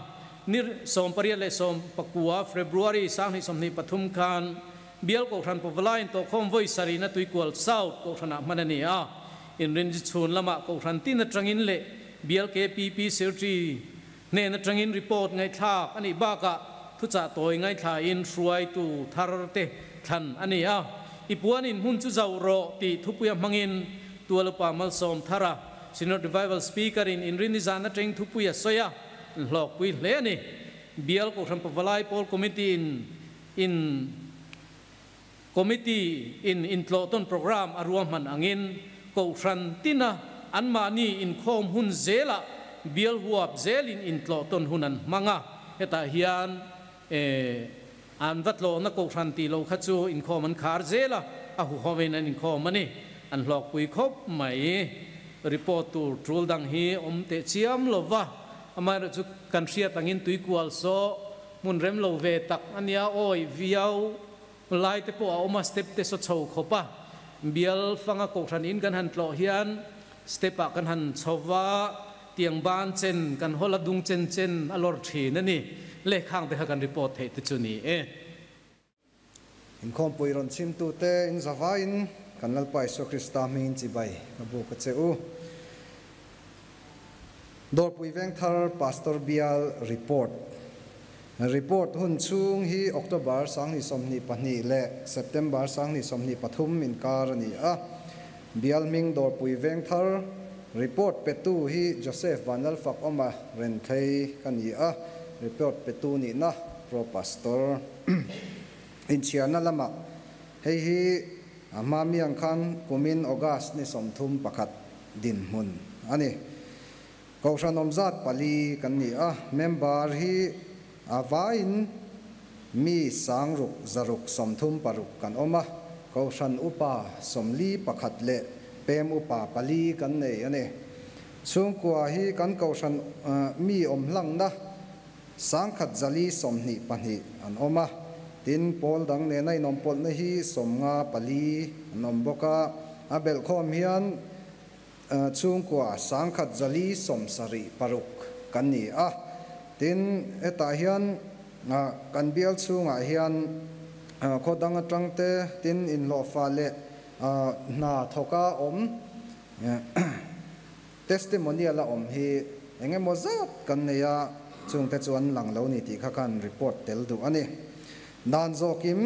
Ni 18 leh 19 February 2023 khan Bial Kohhran Pavalaiin tawhkhawm vawi sarihna Tuikual South Kohhranah hman a ni a. Inrinji chhun lamah Kohhran tin atangin leh Bial KPP Secretary hnen atangin report ngaihthlak a nih bakah thuchah tawi ngaihthlain hruaitu thar te thlan a ni a. I puanin hmun chu zauh rawh tih thupuia hmangin Tualupa Malsawm Thara Synod Revival Speaker in inrinni zan atang thupuia sawi a hlawkpui hle a ni. Bial Kohhran Pavalai Pawl Committee in in Committee in intlawhtawn program a ruahman angin Kohhran tina anmahni inkhawm hun zelah bial huap zelin intlawhtawn hun an hmang a. Hetah hian an va tlawhna Kohhran tih lo kha chu inkhawm an khar zel a, a huhawmin an inkhawm a ni. An hlawkpui khawp mai. Report tur tul dang hi awm teh chiam lova, amaherawhchu chu kan hriat angin Tuikual saw hmun rem lo ve tak a nia, awi viau lai te pawh a awm a, step te saw chho khawp a. Bial fanga Kohhran in kan han tlawh hian step ah kan han chho va, tiang ban chen kan hawl a, dung chen chen a lawr thin a ni. Lehkhang te kha kan report theih te chu ni e. Inkhawmpui rawn chhimtute in zavaiin kan Lalpa Isua Krista hmingin chibai ka buk a che u. Dawrpui Vengthar Pastor Bial Report. Report hun chhung hi October 2022 leh September 2023 inkar a ni a. Bial hming Dawrpui Vengthar Report petu hi Joseph Vanlalfak awma Renthei ka ni a. Report petu nihna Pro Pastor. Inchhiarna lama hei hi a hma miang khan kumin August ni 31 dinhmun a ni. Kohhran awm zat pali kan ni a, member hi a vaiin mi sangruk zaruk 36 kan awm a, Kohhran upa 41 leh pem upa pali kan nei a ni. Chhungkua hi kan Kohhran mi awm hlangna sangkhat zali 22 an awm a, tin pawl dang nena inawm pawlhna hi 54 an awm bawk a, a belhkhawm hian chhungkua sangkhat zali 76 kan ni a. Tin hetah hian kan bial chhungah hian khaw dang atang te tin inhlawhfa leh hna thawka awm testimonial a awm hi engemaw zat kan nei a, chungte chu an lang lo ni tih kha khan report tel duh a ni. Dan zawkim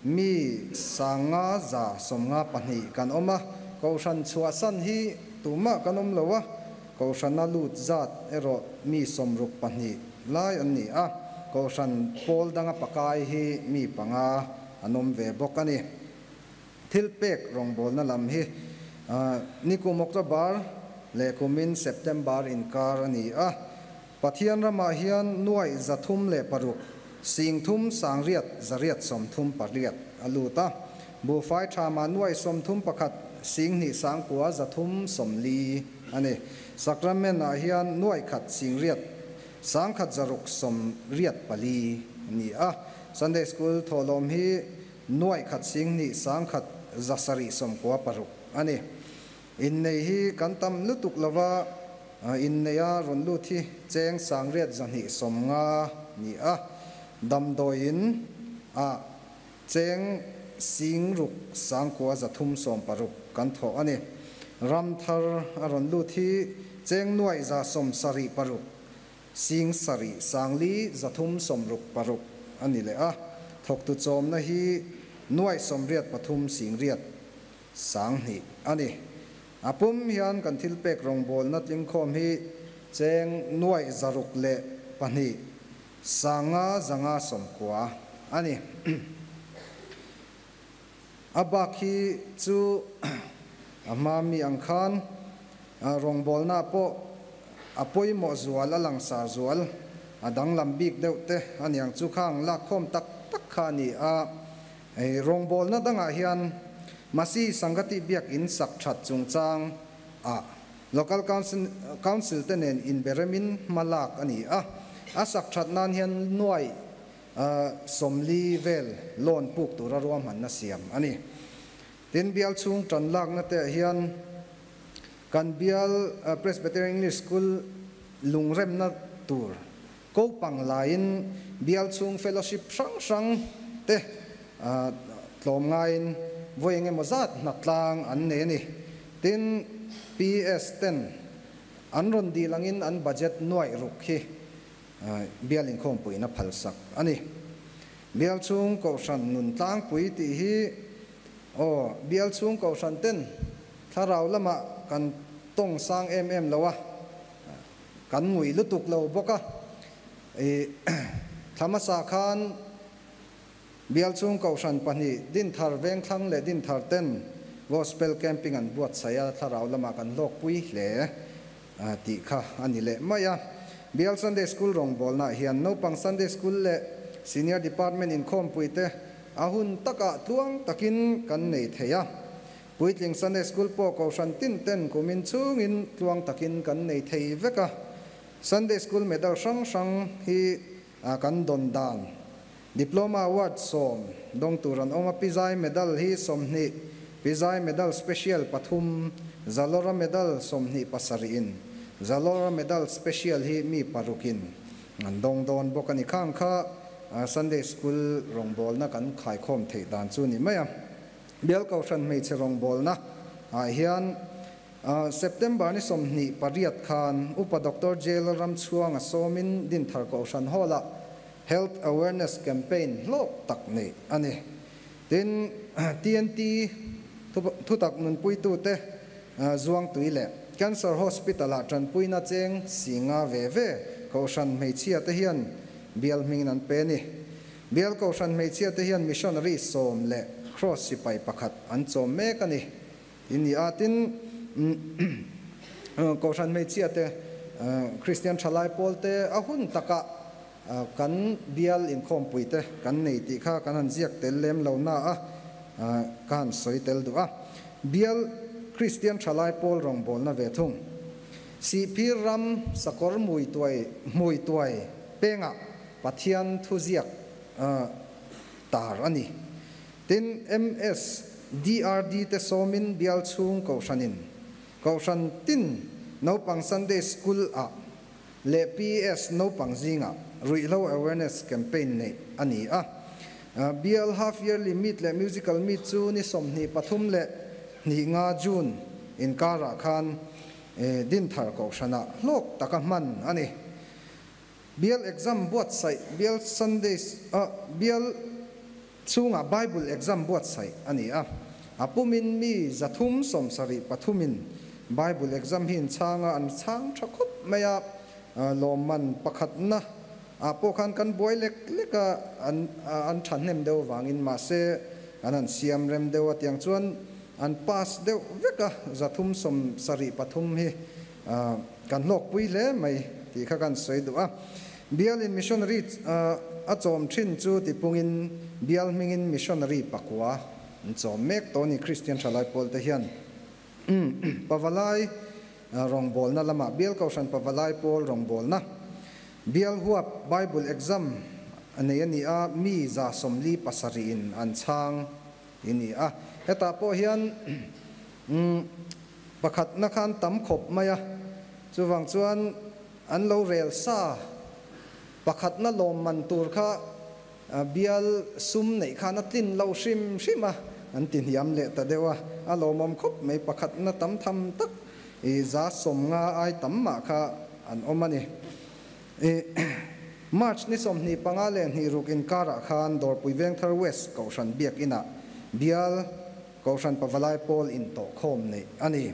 mi sanga za 52 kan awm a, Kohhran chhuahsan hi tumah kan awm lo a, Kohhrana lut zat erawh mi 62 lai an ni a, Kohhran pawl danga pakai hi mi panga an awm ve bawk a ni. Thil pek rawngbawlna lam hi nikum October leh kumin September inkar a ni a. Pathian ramah hian nuai 306 sing thum sangriat zariat 38 a lut a, buhfai thama nuai 31 singhnih sangkua zathum sawmli a ni. Sacrament ah hian nuai khat singriat sangkhat zaruk 84 a ni a. Sunday School thawhlawm hi nuai khat singhnih sangkhat zasarih 96 a ni. Innei hi kan tam lutuk lova, inneia rawn lut hi cheng 8,250 ni a. Damdawiin ah cheng 63,360 kan thawh a ni. Ramthar a rawn lut hi cheng nuai 176 7 4,366 a ni leh a. Thawktu chawmna hi nuai 83 8 2,000 a ni. A pum hian kan thilpek rawngbawlna tlingkhawm hi cheng nuai 602 500 590 a ni. A bak hi chu a hma mi ang khan rawngbawlna pawh a pawimawh zual, a langsar zual, a danglam bik deuh te a niang chu khang lakkhawm tak tak kha a ni a. Rawngbawlna dangah hian Masi Sangati Biakin sak that chungchang ah Local Council te nen inberemin hma lak a ni a. A sak that nan hian nuai 40 vel loan puk tura ruahmanna siam a ni. Tin, bial chhung tan lakna te ah hian kan bial Presbyterian English School lungremna tur kopang laiin bial chhung fellowship hrang hrang te tlawm ngaiin vawi eng emaw zat hnatlang an nei a ni. Tin, PS ten an rawn dil angin an budget nuaih ruk hi bial inkhawmpuiin a phalsak a ni. Bial chhung kohhran nun tlangpui tih hi aw, bial chhung kohhran ten thlarau lamah kan tawng sang em em lo a, kan ngui lutuk lo bawk a. I thla hmasa khan Bial chung Kohhran pahnih, Dinthar Vengthlang leh Dinthar ten Gospel Camping an buatsaih a, thlarau lamah kan hlawkpui hle tih kha a ni leh mai a. Bial Sunday School rawngbawlnaah hian naupang Sunday School leh Senior Department inkhawmpui te a hun takah tluang takin kan nei thei a. Puitling Sunday School pawh Kohhran tin ten kumin chungin tluang takin kan nei thei vek a. Sunday School medal hrang hrang hi kan dawn dan Diploma Award 10 dawng tur an awm a, Pizai Medal hi 20, Pizai Medal Special pathum, Zalora Medal 27 in, Zalora Medal Special hi mi parukin an dawng dawn bawk a ni. Khang kha Sunday School rawngbawlna kan khaikhawm theih dan chu ni mai a. Bial Kohhran hmeichhe rawngbawlna ah hian September ni 28 khan Upa Doctor Jail Ramchhuanga sawmin Dinthar Kohhran Hall-ah Health Awareness Campaign hlawk tak neih a ni. Tin, TNT thutak nunpuitute Zuangtui leh Cancer Hospital-ah tanpuina cheng si nga ve ve Kohhran hmeichhia te hian bial hmingin an pe a ni. Bial Kohhran hmeichhia te hian Missionary 10 leh Cross sipai pakhat an chawm mek a ni. I ni a, tin, Kohhran hmeichhia te, Kristian thalai pawl te a hun takah kan bial inkhawmpui te kan nei tih kha kan han ziak tel lem lo na a, ka han sawi tel duh a. Bial Kristian thalai pawl rawngbawlna ve thung. Sihphir ram sakawr mui tuai hmui tuai pengah Pathian thuziak tar a ni. Tin, MS, DRD te sawmin bial chhung Kohhranin Kohhran tin naupang Sunday School ah leh PS naupang zingah ruihhlo awareness campaign neih a ni a. Bial half yearly meet leh musical meet chu ni 23 leh 25 June inkarah khan Dinthar Kohhranah hlawk taka hman a ni. Bial exam buatsaih Bial Sunday Bial chhungah Bible exam buatsaih a ni a. A pumin mi 373 in Bible exam hi in chhang a, an chhang tha khawp mai a. Lawmman pakhatna ah pawh khan kan buai lek lek a, an an thahnem deuh vangin mahse an han siam rem deuh a, tiang chuan an pass deuh vek a, 373 hi kan hlawkpui hle mai tih kha kan sawi duh a. Bialin missionary a chawm thin chu tipungin bial hmingin missionary pakua an chawm mek tawh a ni Kristian thalai pawl te hian. Pavalai rawngbawlna lamah Bial Kohhran Pavalai Pawl rawngbawlna Bial huap Bible exam a nei a ni a, mi 47 in an chhang tih a ni a. Hetah pawh hian pakhatna khan tam khawp mai a, chuvang chuan an lo rel sa pakhatna lawmman tur kha Bial sum neih khan a tlin lo hrim hrim a, an ti hniam leh ta deuh a, a lawmawm khawp mai. Pakhatna tam tham tak i 50 ai tam mah kha an awm a ni. I March ni 25 leh 26 inkarah khan Dawrpui Vengthar West Kohhran Biakinah Bial Kohhran Pavalai Pawl intawhkhawm neih a ni.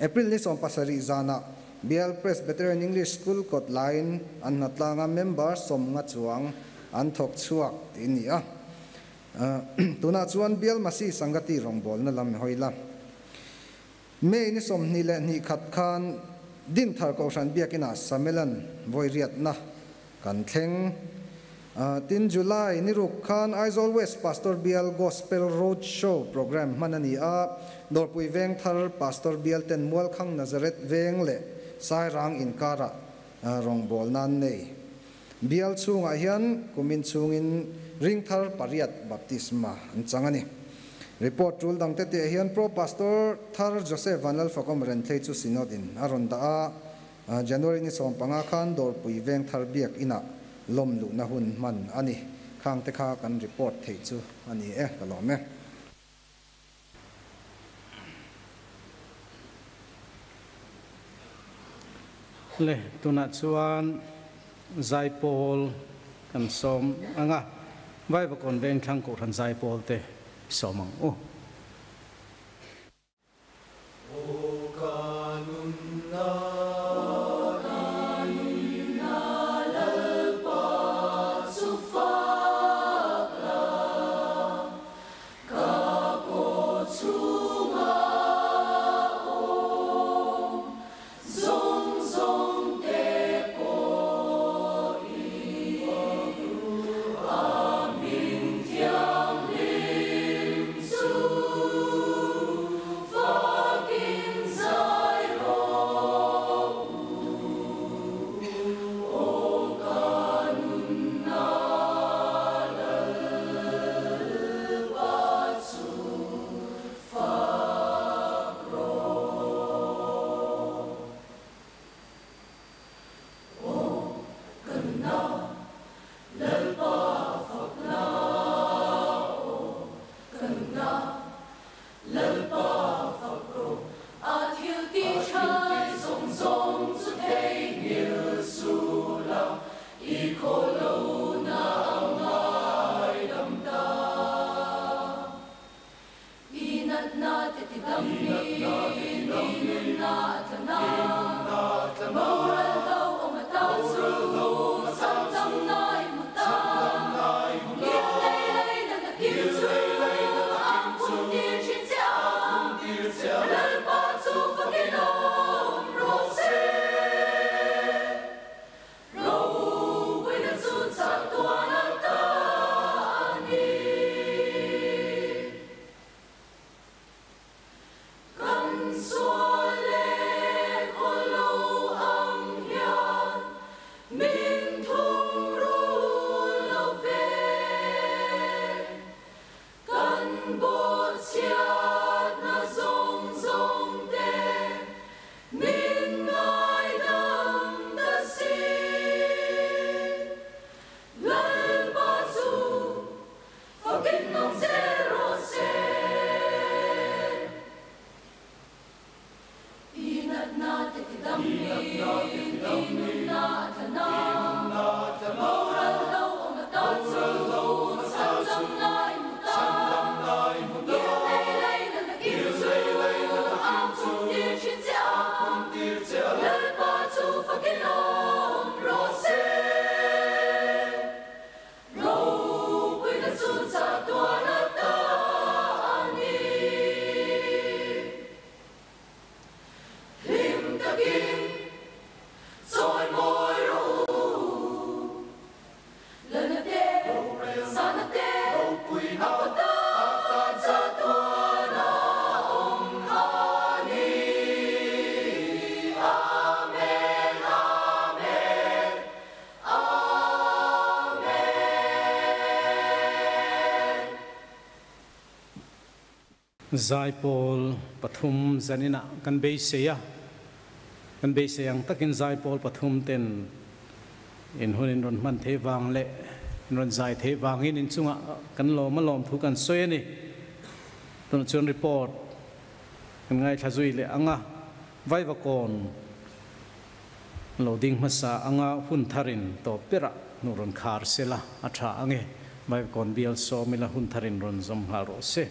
April ni 17 zanah Bial Presbyterian English School kawt laiin an hnatlanga member 50 chuang an thawk chhuak tih a ni a. Tunah chuan Bial Masi Sangati rawngbawlna lam hawi la. May ni 21 khan Dinthar Kohhran Biakinah Samelan vawiriatna kan thleng. Tin, July ni ruk khan Aizawl West Pastor Bial Gospel Road Show programme hman a ni a, Dawrpui Vengthar Pastor Bial ten Mualkhang Nazareth Veng leh Sairang inkarah rawngbawlna an nei. Bial chhungah hian kumin chhungin ringthar pariat baptisma an chang a ni. Report tul dangte tih ah hian Pro Pastor thar Joseph Vanlalfakawm Renthlei chu Synod in a rawn dah a, January ni 15 khan Dawrpui Vengthar Biak Inah lawm luhna hun hman a ni. Khang te kha kan report theih chu a ni e, ka lawm e. Le, tunah chuan Zaipawl kan sawm ang a, Vaivakawn Vengthlang Kohhran Zaipawl te sawm ang u. Zaipawl pathum zanina kan beisei a, kan beisei ang takin zaipawl pathum ten in hun in rawn hman thei vang leh in rawn zai thei vangin in chungah kan lawm a lawm thu kan sawi a ni. Tunah chuan report kan ngaithla zui leh ang a, Vaivakawn lo ding hmasa anga hun tharin tawp berah hnu rawn khar sela a tha ang e. Vaivakawn bial sawm ila hun tharin rawn zawm nghal rawh se.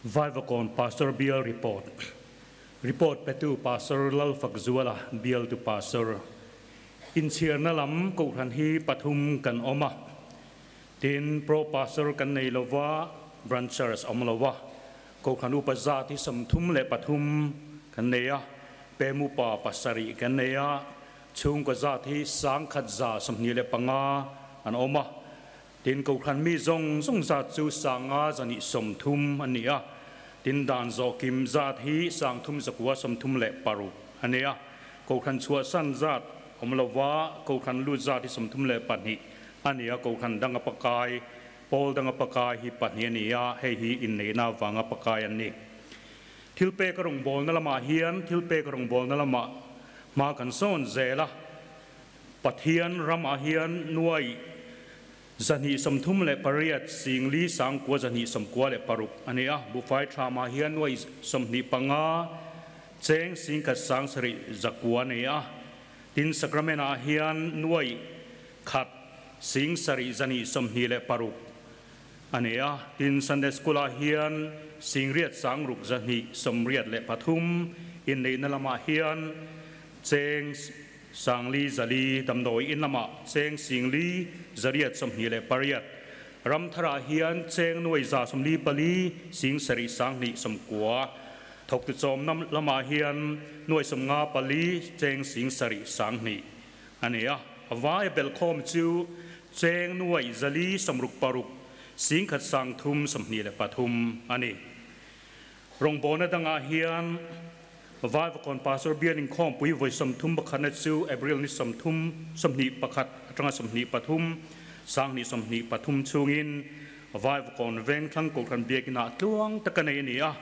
Vaivakawn Pastor Bial Report Report petu Pastor Lalfakzuala Bialtu Pastor Inchhirna lam Kohhran hi pathum kan awm a, tin Pro Pastor kan nei lova, Branchers awm lova, Kohhran upa zat hi 33 kan nei a, Pem upa pasarih kan nei a, chhungkaw zat hi 1125 an awm a, Tin, Kohhran mi zawng zawng zat chu sanga zahnih 30 a ni a, tin dan zawh kim zat hi 3936 a ni a. Kohhran chhuahsan zat awm lova Kohhran lut zat hi 32 a ni a, Kohhran danga pakai, pawl danga pakai hi pahnih a ni a, hei hi inneihna avanga pakai an ni. Thilpek rawngbawlna lamah hian thilpek rawngbawlna lamah hma kan sawn zel a, Pathian ramah hian nuai 238 singli sangkua 296 a ni a, buhfai thlamah hian nuai 25 cheng singkhat sang sarih zakua a ni a, tin sacrament-ah hian nuai khat sing sarih 226 a ni a, tin Sunday School-ah hian singriat sangruk 283 inneihna lamah hian cheng Sangli zali damdawi in lamah cheng singli zariat 28 ram tharah hian cheng nuai 144 sing sarih sanghnih 90 thawktu chawmna lamah hian nuai 54 cheng sing sarih sanghnih a ni a. A vai belhkhawm chu cheng nuai 466 singkhat 323 a ni. Rawngbawlna dangah hian Vaivakawn Pastor bial inkhawmpui vawi 31 na chu April ni 30, 21 atanga 23, 2023 chhungin Vaivakawn Vengthlang Kohhran Biakinah tluang taka nei a ni a.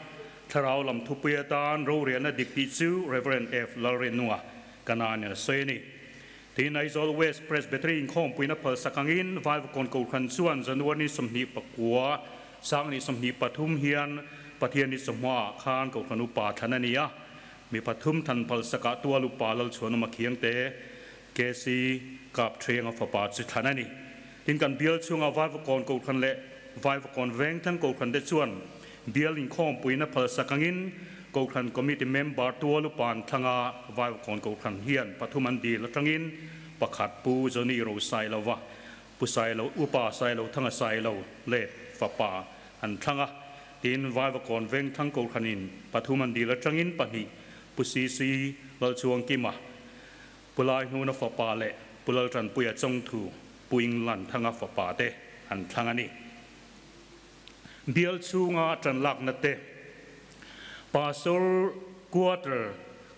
Thlarau lam thupui atan rorelna dik tih chu Rev. F. Lalrinunga Kanan in a sawi a ni. Tin, Aizawl West Presbytery inkhawmpuina phalsak angin Vaivakawn Kohhran chuan January ni 29, 2023 hian Pathian ni chawhmaah khan Kohhran upa thlan a ni a, mi pathum than phalsakah tual upa Lalchhuanawma Khiangte, KC Kapthrianga fapa chu thlan a ni. Tin, kan bial chhunga Vaivakawn Kohhran leh Vaivakawn Vengthlang Kohhran te chuan bial inkhawmpuina phalsak angin Kohhran Committee member tual upa an thlang a, Vaivakawn Kohhran hian pathum an dil atangin pakhat Pu Johnny Rosailova, Pu Sailo, Upa Sailo Thanga Sailo leh fapa an thlang a, tin Vaivakawn Vengthlang Kohhranin pathum an dil atangin pahnih Pu CC Lalchuangkima, Pu Laihnuna fapa leh Pu Laltanpuia Chawngthu, Pu England Thanga fapa te an thlang a ni. Bial chhunga tan lakna te, Pastor Quarter,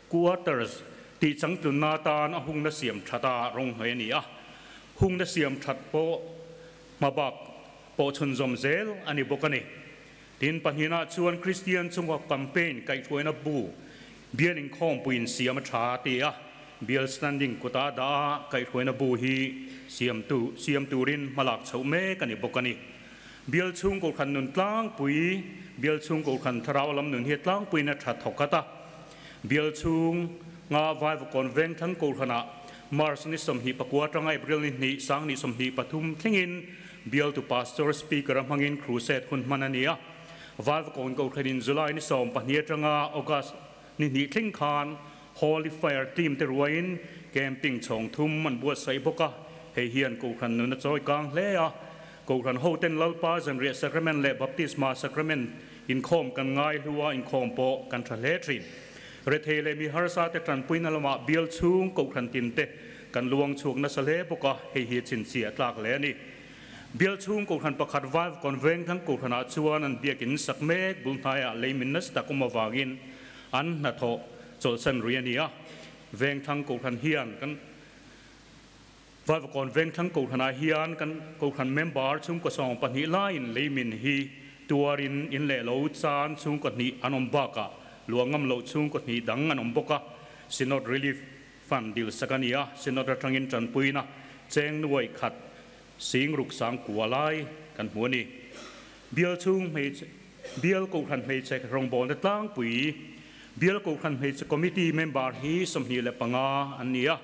Quarters, tih changtlunna atan a hungna siam that a rawng hnawih a ni a, hungna siam that pawh hmabak pawh chhunzawm zel a ni bawk a ni. Tin, pahnihna chuan Kristian chunga campaign kaihhruaina bu bial inkhawmpuiin siam a tha a ti a, bial standing kuta dah a kaihhruaina bu hi siamtu siam turin hmalak chhoh mek a ni bawk a ni. Bial chhung Kohhran nun tlangpui, Bial chhung Kohhran thlarau lam nun hi tlangpuiin a tha thawk khat a. Bial chhung nga Vaivakawn Vengthlang Kohhranah March ni 29 atanga April ni hnih 2023 thlengin Bialtu Pastor Speaker a hmangin Crusade hun hman a ni a. Vaivakawn Kohhranin July ni 12 atanga August ni hnih thleng khan Holy Fire Team te ruaiin camping chhawng thum an buatsaih bawk a, hei hian Kohhran nun a chawi kang hle a. Kohhran hoten Lalpa Zanriah Sacrament leh Baptisma Sacrament inkhawm kan ngai hlu a, inkhawm pawh kan tha hle thin. Rethei leh mi harsa te tanpuina lamah bial chhung Kohhran tin te kan luang chhuak nasa hle bawk a, hei hi chhinchhiah tlak hle a ni. Bial chhung Kohhran pakhat Vaivakawn Vengthlang Kohhranah chuan an biakin sak mek bul hnaiah lei min nasa tak awm avangin an hnathawh chawlhsan rui a ni a, Vengthlang Kohhran hian kan. Vaivakawn Vengthlang Kohhranah hian kan Kohhran member chhungkaw 12 laiin leimin hi tuarin in leh lo chan chhungkaw hnih an awm bakah luah ngam loh chhungkaw hnih dang an awm bawk a, Synod Relief Fund dil sak a ni a, Synod atangin tanpuina cheng nuai khat sing ruk sang kua lai kan hmu a ni. Bial chhung hmeichhe Bial Kohhran hmeichhe rawngbawlna tlangpui Bial Kohhran hmeichhe Committee member hi 25 an ni a,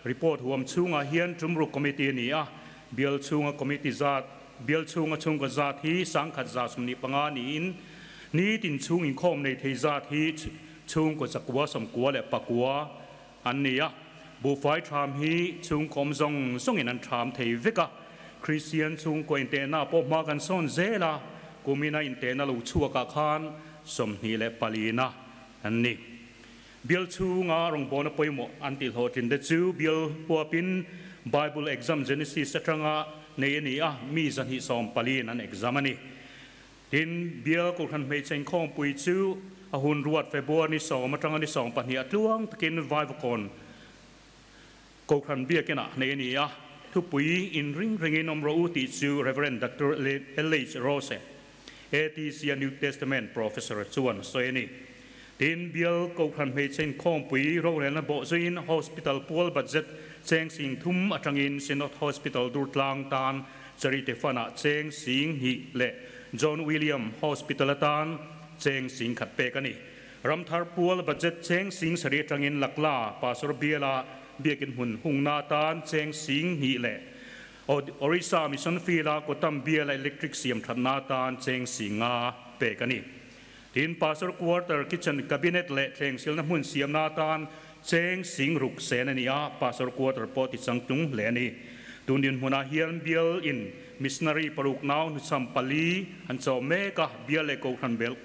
report huam chhungah hian tumruk Committee a ni a, Bial chhunga Committee zat Bial chhunga chhungkaw zat hi 125 niin nitin chhung inkhawm nei thei zat hi chhungkaw 999 an ni a, buhfai tham hi chhungkawm zawng zawngin an tham thei vek a, Kristian chhungkaw intehna pawh hma kan sawn zel a, kumina intehna lo chhuakah khan 24 na an ni. Bial chhunga rawngbawlna pawimawh an tih hlawhtlin te chu bial huapin Bible exam Genesis atanga nei a ni a, mi 240 in an exam a ni. Tin, bial Kohhran hmeichhe inkhawmpui chu a hun ruat February ni 10 atanga ni 12 a tluang takin Vaivakawn Kohhran biakinah nei a ni a, thupui in ring ringin awm rawh u tih chu Rev. Doctor L H Rose, ATC a New Testament Professor chuan a sawi a ni. Tin, bial Kohhran hmeichhe inkhawmpui rorelna bawhzuiin Hospital pual budget cheng 3000 atangin Synod Hospital Durtlang tan Charity Fund-ah cheng 2000 leh John William Hospital atan cheng 10,000 pek a ni. Ramthar pual budget cheng 7000 atangin Lakla Pastor Biala biakin hmun hungna atan cheng 2000 leh Orissa Mission Field-a Kotam Biala Electric siam thatna atan cheng 5000 pek a ni. Tin, Pastor Quarter Kitchen Cabinet leh thleng silna hmun siamna atan cheng 6000 sen a ni a, Pastor Quarter pawh ti changtlung hle a ni. Tunin hmunah hian bial in missionary paruk nau hnuchham pali an chawm mek a, bial leh Kohhran bel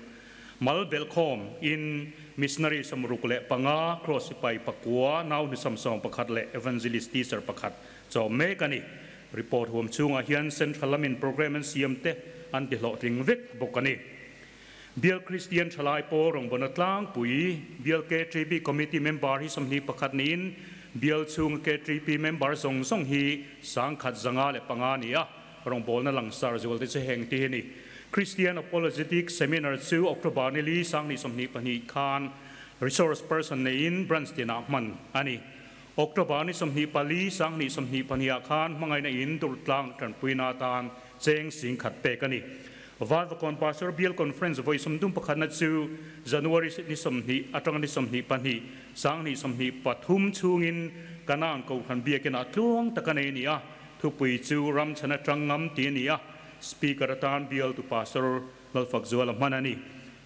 mal bel khawm in missionary 65 cross sipai 9 nau hnuchham 11 leh evangelist teacher pakhat chawm mek a ni. Report huam chhungah hian Central lamin program an siam te an ti hlawhtling vek bawk a ni. Bial Kristian Thalai pawl rawngbawlna tlangpui Bial KTP Committee member hi 21 niin Bial chhung KTP member zawng zawng hi 1105 ni a, rawngbawlna langsar zual te chu heng ti hi ni. Christian Apologetic Seminar chu October ni li 2022 khan resource person neiin branch tinah hman a ni. October ni 24 2022 khan hmangaihna in Durtlang tanpuina atan cheng 10,000 pek a ni. Vaivakawn Pastor Bial Conference vawi 31 na chu January ni 20 atanga ni 22 2023 chhungin Kanan Kohhran biakinah tluang taka nei a ni a, thupui chu ram chhan atang ngam ti a ni a, Speaker atan bial tu Pastor Lalfakzuala hman a ni.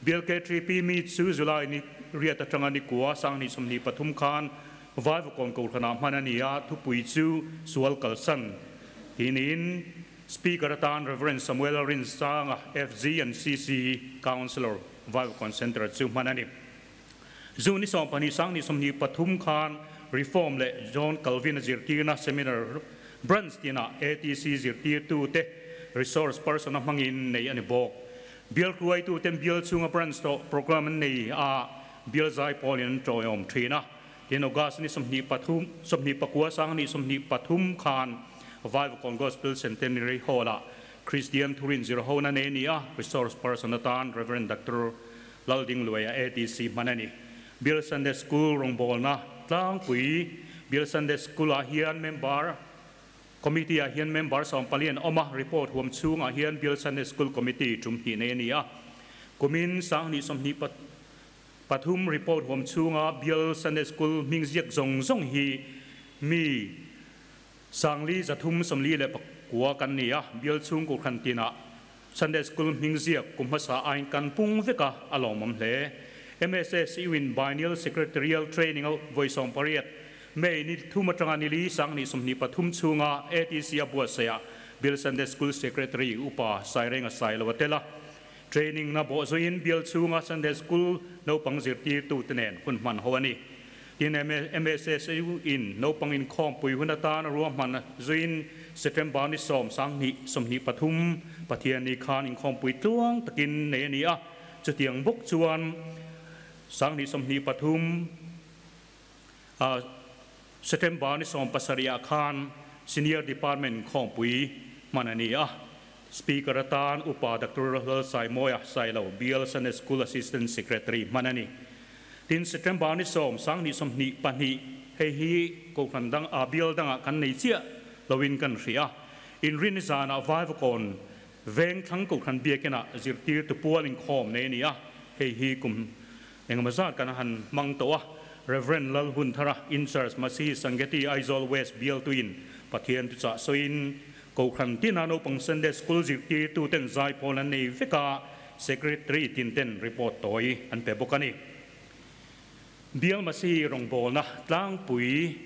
Bial KTP meet chu July ni 8 atanga ni 9 2023 khan Vaivakawn Kohhranah hman a ni a, thupui chu sual kalsan tinin Speaker atan Reverend Samuel Rinsanga FG and CC Councilor Vaivakawn Center chu hman a ni. June ni 12 2023 khan Reform leh John Calvin a zirtirna seminar branch tinah ATC zirtirtu te resource person a hmangin nei a ni bawk. Bial hruaitu ten bial chhunga branch tawh program an nei a, bial zai pawlin an tawiawm thin a. Tin, August ni 23 29 2023 khan Vaivakawn Gospel Centenary Hall-ah Christian Thurin zir hona nei a ni a, resource person atan Reverend Doctor Laldingluaia ATC hman a ni. Bial Sunday School rawngbawlna tlangpui Bial Sunday School-ah hian member Committee-ah hian member 14 an awm a, report huam chhungah hian Bial Sunday School Committee tum hnih nei a ni a. Kumin 2023 report huam chhunga Bial Sunday School hming ziak zawng zawng hi mi 4,349 kan ni a, Bial chhung Kohhran tinah Sunday School hming ziak kum hmasa ain kan pung vek a, a lawmawm hle. MSSU in Biennial Secretarial Training a vawi 18 May ni 3 atanga ni li 2023 chhunga ATC a buatsaihah Bial Sunday School Secretary Upa Sairenga Sailo a tel a. Training na bawhzuiin Bial chhunga Sunday School naupang zirtirtu te nen hun hman ho a ni. Tin, MSSU in naupang inkhawmpui hun atan ruahman zuiin September ni 10 2023 Pathian ni khan inkhawmpui tluang takin nei a ni a. Chutiang bawk chuan 2023 September ni 17 khan Senior Department Khawmpui hman a ni a. Speaker atan Upa Doctor Lalsaimawia Sailo, Bial Sunday School Assistant Secretary hman a ni. Tin September ni sawm sanghnih sawmhnih pahnih hei hi Kohhran dang ah Bial dangah kan nei chiah loin kan hria. Inrin zanah Vaivakawn Veng thlang Kohhran Biakinah zirtirtu pual inkhawm nei a ni a, hei hi kum engemaw zat kan han hmang tawh a. Rev. Lalhunthara, Incharge Masihi Sangeti Aizawl West bialtuin Pathian tuchah sawiin Kohhran tina naupang Sunday School zirtirtuten zaipawl an nei vek a, Secretary tinten report tawi an pe bawk a ni. Bial Masihi rawngbawlna tlangpui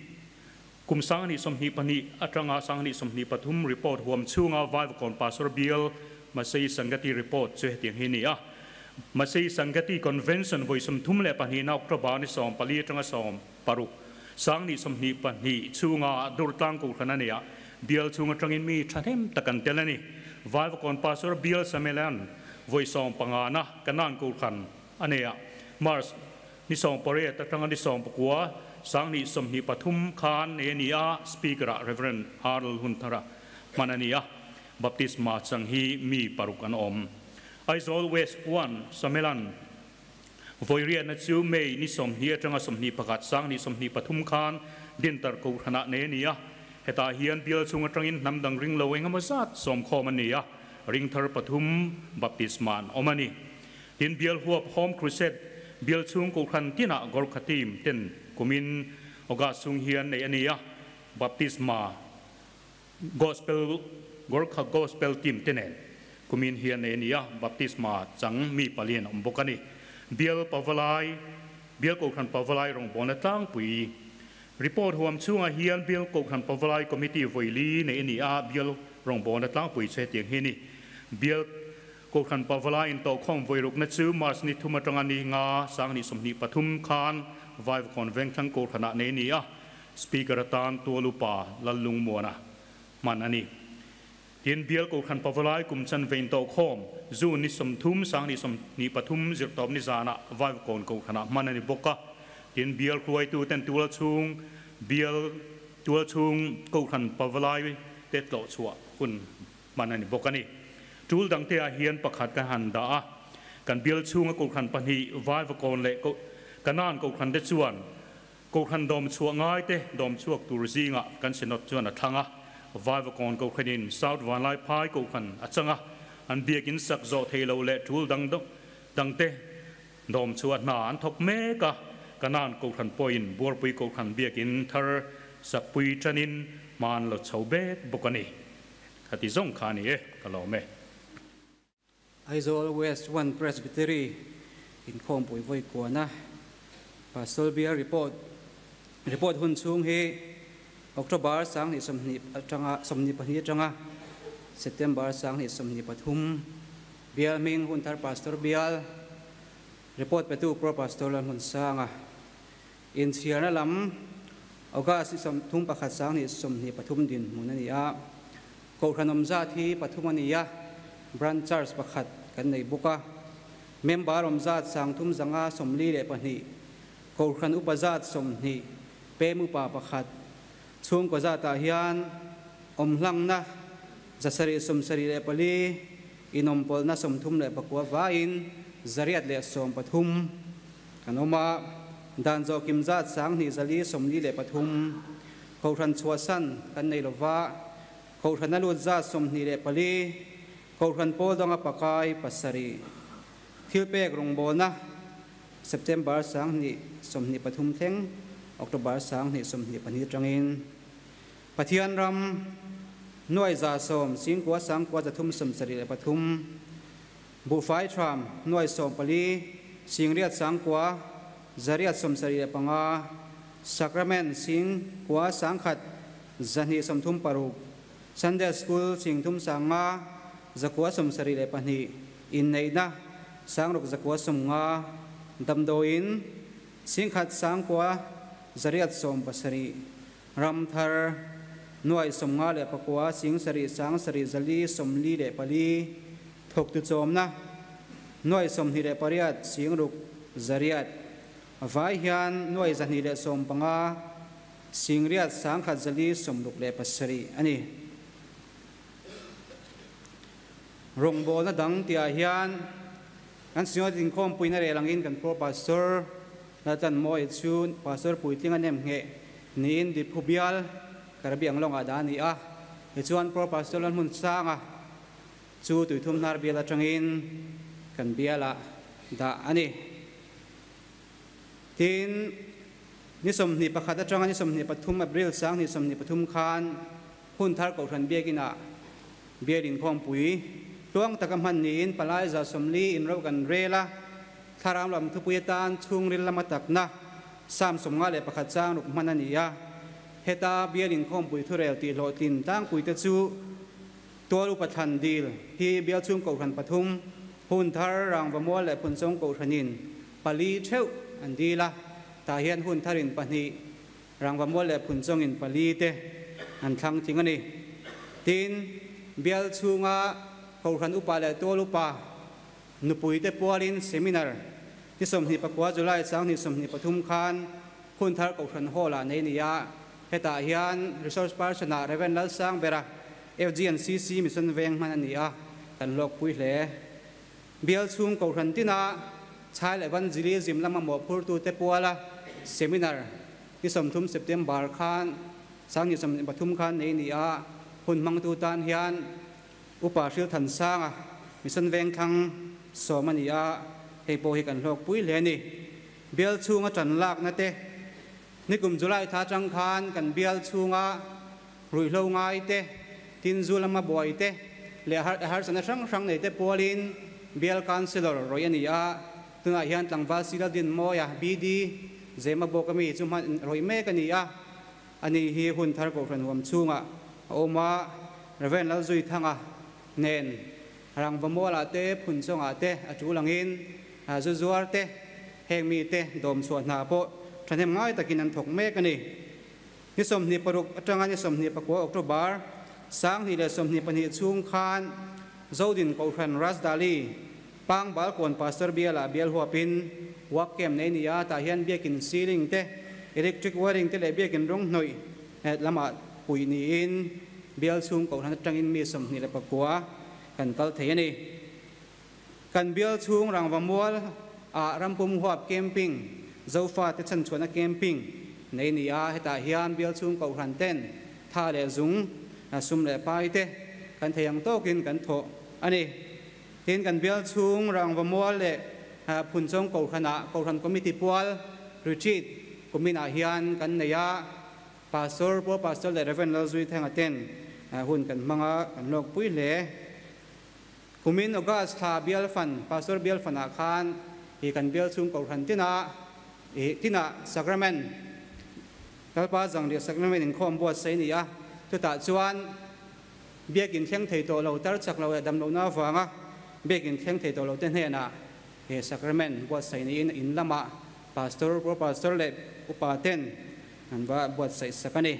Kum 2022 atanga 2023 report huam chhunga Vaivakawn Pastor Bial Masei Sangati report chu hetiang hi a ni a. Masei Sangati Convention vawi 32 na October ni 14 atanga 16, 2022 chhunga Durtlang Kohhran a nei a, bial chhung atangin mi thahnem tak an tel a ni. Vaivakawn Pastor Bial Samelan vawi 15 na Kanan Kohhran a nei a, March Ni 18 atanga ni 19, 2023 khan nei a ni a, Speaker-ah Rev. Harold Hunthara hman a ni a, Baptisma chang hi mi paruk an awm. Aizawl West 1, Samelan, Vawiriatna chu May ni 20 atanga 21, 2023 khan Dintar Kohhranah nei a ni a, hetah hian bial chhung atangin hnam dang ring lo engemaw zat sawmkhawm a ni a, ringthar pathum baptisma an awm a ni. Tin, bial huap Home Crusade bial chhung Kohhran tinah Gorkha team ten kumin August chhung hian neih a ni a, Baptisma Gospel Gorkha Gospel team te nen kumin hian neih a ni a, Baptisma chang mi palian awm bawk a ni. Bial Pavalai Bial Kohhran Pavalai rawngbawlna tlangpui Report huam chhungah hian Bial Kohhran Pavalai Committee vawili neih a ni a, Bial rawngbawlna tlangpui che tiang hi a ni. Bial Kohhran Pavalai intawhkhawm vawirukna chu March ni thum atanga ni nga 2023 khan Vaivakawn Vengthlang Kohhranah nei a ni a, Speaker atan Tualupa Lallungmuana hman a ni. Tin, Bial Kohhran Pavalai kum chanve intawhkhawm June ni 30 2023 zirtawp ni zanah Vaivakawn Kohhranah hman a ni bawk a. Tin, Bial hruaituten tualchhung Bial tualchhung Kohhran Pavalai te tlawhchhuah hun hman a ni bawk a ni. Tul dangte ah hian pakhat kan han dah a, kan bial chhunga Kohhran pahnih Vaivakawn leh Kanan Kohhran te chuan Kohhran dawm chhuah ngai te dawm chhuak tur zingah kan Synod chuan a thlang a, Vaivakawn Kohhranin South Vanlaiphai Kohhran a chang a, an biakin sak zawh thei lo leh tul dang dangte dawm chhuah hna an thawk mek a, Kanan Kohhran pawhin Buarpui Kohhran biakin thar sakpui tanin hma an lo chho bek bawk a ni. Khati zawng kha a ni e, ka lawm e. Aizawl West One Presbytery inkhawmpui vawi kuana Pastor Bial Report Report hun chhung hi October 2020 atanga 22 atanga September 2023 Bial hming Hunthar Pastor Bial Report petu Pro Pastor Lalhmunsanga Inchhiarna lam August ni 31 2023 dinhmun a ni a. Kohhran awm zat hi pathum a ni a, Branch Church pakhat kan nei bawk a. Member awm zat 342, Kohhran upa zat 20, pem upa pakhat. Chhungkaw zatah hian awm hlangna 774, inawmpawlhna 39 vaiin 113 kan awm a. Dan zawhkim zat 2443, Kohhran chhuahsan kan nei lova, Kohhran a lut zat 24, Kohhran pawl danga pakai pasarih. Thilpek rawngbawlna September 2023 thleng October 2022 atangin Pathian ram nuai 100 singkua sangkua 373, Buhfai thram nuai 14 singriat sangkua 875, Sacrament sing kua 1 236, Sunday School 3 5 972, Inneihna 6 990, Damdawiin 1 9 870, Ramthar nuai 59 7 7 454, Thawktu chawmna nuai 28 6 800, vai hian nuai 215. Singriat sangkhat zali somruk le pasari ani. Rongbol na dang tia hian kan singo din khom puina relangin kan pro pastor latan moi chun pastor puitling anem nge niin di phubial karabi anglong adani a chuan pro pastor lan mun sanga chu tuithum nar bial atangin kan biala da ani. Tin ni som ni pakhat atanga ni som ni pathum April sang ni som ni pathum khan hun thar ko than biakina bialin khom pui tuang takam han niin palai za somli in ro kan rela tharam lam thupuitan chung ril lama takna sam somnga le pakhat chang ruk manania heta bialin khom pui thurel ti lo tin tang pui te chu tualu pathan dil hi bial chung ko than pathum hun thar rang vamol le phun song ko thanin pali theu an dila ta hian hun tharin pahni rang vamol le phun song in pali te an thlang thing ani. Tin bial chunga ko than upa le tualu pa nupui te pualin seminar ti som ni pakwa July sang ni som ni pathum khan hun thar ko than hola nei niya heta hian resource person a Reverend Lal Sang Bera FGNCC mission veng man ani a kan lok pui hle bial chung ko than tina child evangelism lama mo phur tu te puala seminar ti som thum September khan sang ni som pathum khan nei ni a hun mang tu tan hian upa hril than sanga mission veng thang somani a hei po hi kan hlok pui hle ni. Bial chunga chan lak na te nikum July tha chang khan kan bial chunga rui hlo ngai te tin zulama boi te le har har sana sang sang nei te polin bial councilor royani a tuna hian tlangwal sila din moya BD zema bokami chuma roi me kani a ani hi hun thar ko ran huam chunga oma Reverend Lal Zui thanga nen rang vamola te phun chonga te atulangin zu zuar te heng mi te dom chuan na po thanem ngai takin an thok mek ani. Ni som ni paruk atanga ni som ni pakwa October sang ni le som ni pani chung khan zodin ko khan rasdali pang bal kon pastor biala bial huapin wakem nei niya ta hian biakin ceiling te electric wiring te le biakin rong hnoi lama pui ni in bial chung ko han tangin mi som ni le pakwa kan kal thei ani. Kan bial chung rang vamual a rampum huap camping zofa te chan chuan a camping nei niya heta hian bial chung ko han ten tha le zung sum le pai te kan theiang tokin kan tho ani. Tin kan bial chung rang vamual le phun chong ko khana ko ran committee pual retreat kumina hian kan neya pastor po pastor le Reverend Lal Zui thanga ten hun kan manga kan lok pui le kumin August tha bial fan pastor bial fana khan hi kan bial chung ko ran tina e tina sacrament kalpa jang le sacrament in khom bo sei ni a chu ta chuan biakin thleng thei to lo tar chak lo dam lo na wanga biakin thleng thei to lo te hne na he sacrament bo sei ni in lama pastor pro pastor le upa ten an ba bo sei sakani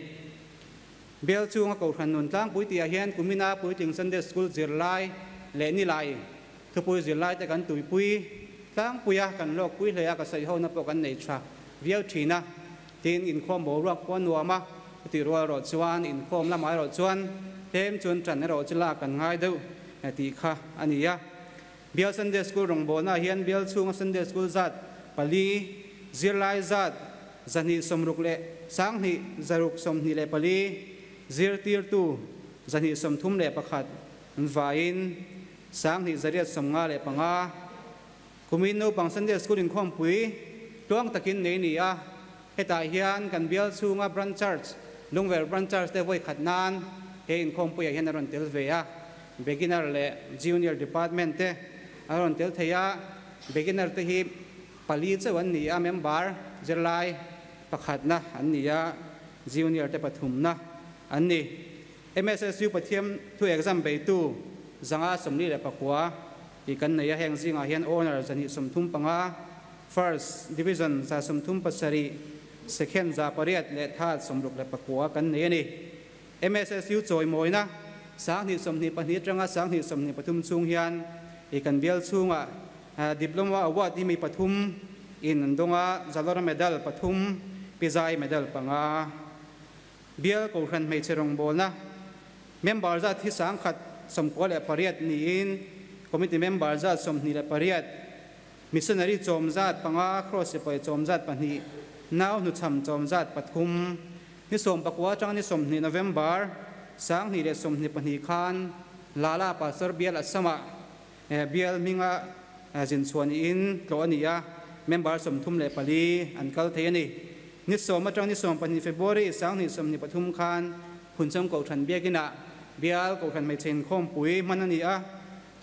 bial chunga ko than nun tlang pui tia hian kumina puitling Sunday school zirlai le ni lai thupui zirlai te kan tuipui tlang puia kan lok pui hle a ka sei ho na po kan nei tha viau thina tin in khom bo ruak pon nuama ti ro ro chuan in khom lamai ro chuan tem chun tran ro chila kan ngai deuh ti kha ania bial Sunday school rong bo na hian bial chunga Sunday school zat pali zirlai zat zani somruk le sangni zaruk somni le pali zir tir tu zani somthum le pakhat vain sangni zariat somnga le panga kumin no pang Sunday school in khom pui tuang takin nei ni a heta hian kan bial chunga branch church lungwer branch church te voi khat nan he in khom pui hian aron tel ve a beginner le junior department te aron tel theya beginner te hi pali chawan ni a member zirlai pakhat na an ni a junior te pathum na an ni MSSU pathiam thu exam be tu zanga somli le pakwa i kan nei a heng zinga hian honor zani somthum panga first division za somthum pasari second za pariat le third somruk le pakwa kan nei ani. MSSU choi moina sang ni somni pahnih tanga sang ni somni pathum chung hian i kan bial chunga diploma award hi mi pathum in andonga jalora medal pathum pizai medal panga Bial Kohhran hmeichhe rawngbawlna member zat hi sangkhat 98 niin committee member zat 28, missionary chawm zat panga, cross sipai chawm zat pahnih, nau hnuchham chawm zat pathum. Ni 19 atanga ni 20 November 2022 khan Lala Pastor Bial Assam-ah bial hminga zin chhuah niin tlawh a ni a, member 34 an kal thei a ni. Ni 10 atang ni 12 February 2023 khan Phunchawng Kohhran Biakinah Bial Kohhran Hmeichhe Inkhawmpui hman a ni a,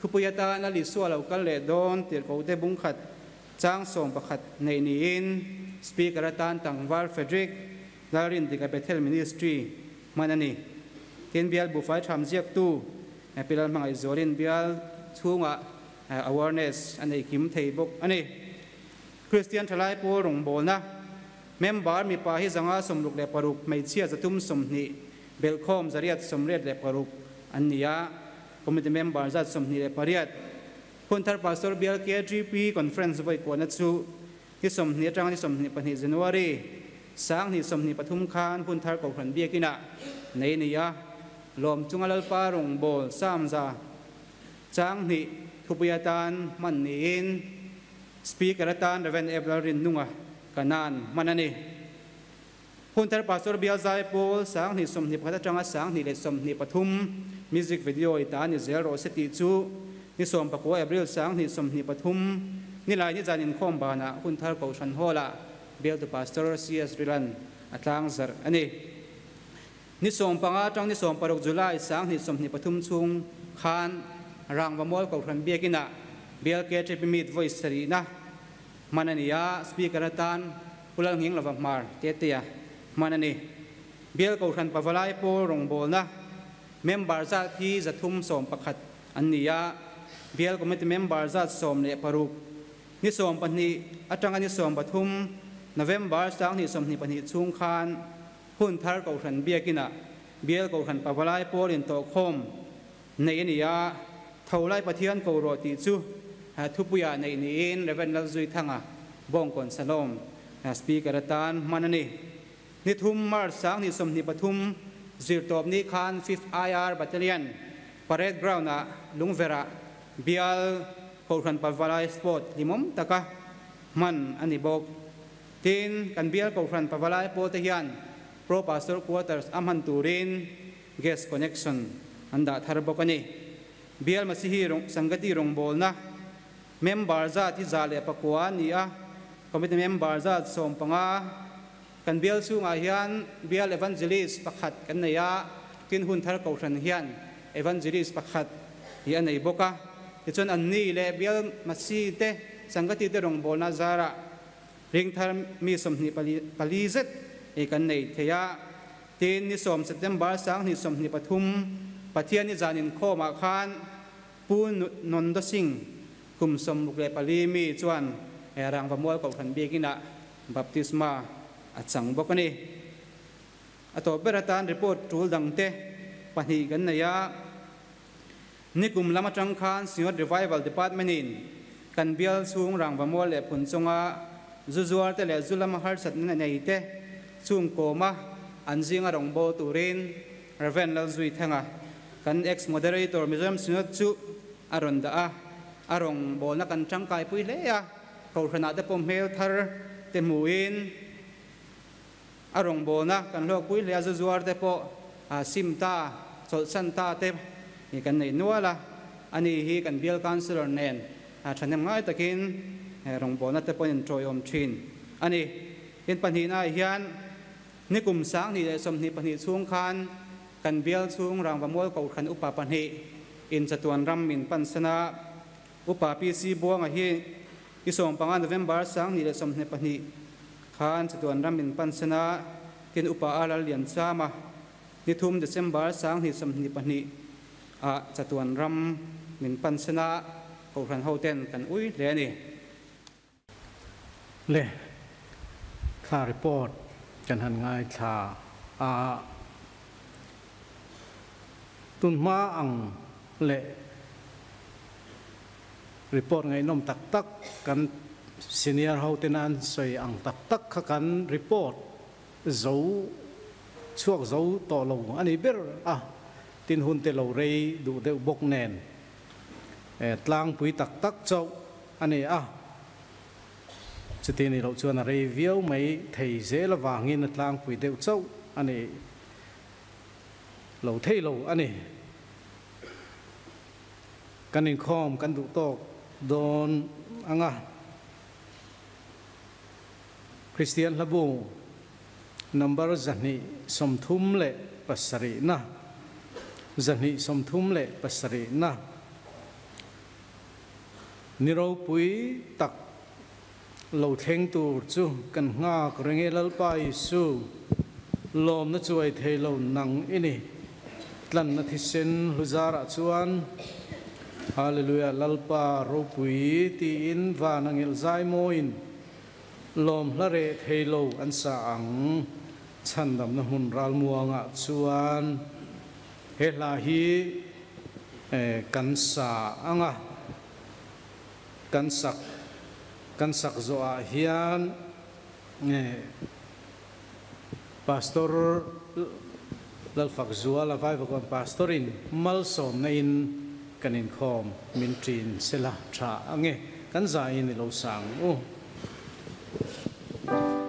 thupui atan a Lisua lo kal leh dawn tirhkohte bungkhat chang 11 neih niin Speaker atan Tangval Frederick Lalrindika Bethel Ministry hman a ni. Tin, Bial Buhfai Tham ziaktu Pi Lalhmangaih Zualin Bial chhungah awareness a nei kim thei bawk a ni. Kristian Thalai Pawl rawngbawlna member mipa hi 566, hmeichhia 320, belhkhawm 886 an ni a, committee member zat 28. Hunthar Pastor Bial KGP Conference vawi kuahna chu ni 20 atanga ni 22 January 2023 khan Hunthar Kohhran Biakinah nei a ni a, lawm chunga Lalpa rawngbâwl Samza chang hnih thupui atan hman niin Speaker atan Rev. F. Lalrinnunga Kanan hman a ni. Hunthar Pastor Bial Zai Pawl 2021 atanga 2023 music video i ta ni zel rawh se tih chu ni 19 April 2023 nilai ni zan inkhawm banah Hunthar Kohhran Hall-ah Bialtu Pastor CS Rilan a tlang zarh a ni. Ni 15 atang ni 16 July 2023 chhung khan Rangvamual Kohhran Biakinah Bial KTP Meet vawi sarihna hman a ni a, Speaker atan Pu Lalnghing lova hmar Tetea hman a ni. Bial Kohhran Pavalai Pawl rawngbawlna member zat hi 311 an ni a, Bial Committee member zat 16. Ni 12 atanga ni 13 November 2022 chhung khan Hunthar Kohhran Biakinah Bial Kohhran Pavalai Pawl intawhkhawm neih a ni a, Tholai Pathian ko rawh tih chu thupuiah neih niin Rev. Lalzuithanga Bawngkawn Salom Speaker atan hman a ni. Ni thum March 2023 zirtawpni khan Fifth IR Battalion Parade Ground-ah Lungverah Bial Kohhran Pavalai Sport hlimawm taka hman a ni bawk. Tin, kan Bial Kohhran Pavalai pawl te hian Pro Pastor Quarters a hman turin gas connection an dah thar bawk a ni. Bial Masihi Sangati rawngbawlna member zat hi 109 a ni a, committee member zat 15. Kan bial chhungah hian Bial Evangelist pakhat kan nei a, tin Hunthar Kohhran hian Evangelist pakhat hi a nei bawk a. Tichuan anni leh Bial Masi te Sangati te rawngbawlna zarah ringthar mi 24 zet kan nei thei a. Tin, ni 10 September 2023 Pathian ni zan inkhawmah khan Pu Nondo Singh kum 64 mi chuan Rangvamual Kohhran Biakinah baptisma a chang bawk a ni. A tawp ber atan report tul dangte pahnih kan nei a. Nikum lam atang khan Synod Revival Department-in kan bial chhung Rangvamual leh Phunchawnga zu zuar te leh zu lama harsatna nei te chung kawma an zinga rawngbâwl turin Rev. Lalzuithanga kan ex-moderator Mizoram Synod chu a rawn dah a, a rawngbâwlna kan tangkaipui hle a, Kohhranah te pawh hmel thar te hmuin a rawngbâwlna kan hlawkpui hle a, zu zuar te pawh sim ta, chawlhsan ta te kan nei nual a, ani hi kan bial councillor nen thahnem ngai takin rawngbâwlna te pawhin inṭawiawm ṭhin a ni. Tin, pahnihnaah hian nikum 2022 chhung khan kan bial chhung Rangvamual Kohhran upa pahnih in chatuan ram min pansan a, upa PC Buanga hi i 15 November 2022 khan chatuan ram min pansan a, tin upa Alal Lianchama ni 3 December 2022 ah chatuan ram min pansan a, Kohhran hoten kan ui hle a ni. Le thla report kan han ngai thla a, tun hma ang le report ngaihnawm tak tak kan senior ho tena an sawi ang tak tak kha kan report zo chuak zo to lo ani ber a tin hun te lo rei du deuh bawk nen tlang pui tak tak chau ani a chuti ni lo chuan a rei viau mai thei zel awangin a tlang pui deuh chau ani lo thei lo ani kan in khom kan du tok don anga Christian hlabu number zahni somthum le pasari na zahni somthum le pasari na niro pui tak lo thleng tur chu kan ngak renge lalpai su lom na chuai thei lo nang ini tlan na thisen huzara chuan hallelujah lalpa ro pui ti in vanangil zai moin lom hla re thei lo an sa ang chan dam na hun ral muanga chuan he hla hi kan sa anga kan sak zo a hian pastor lalfak zuala vai vakon pastorin malsom na in kanin khom min trin sela tha ange kan zai ni lo sang u. Thank you.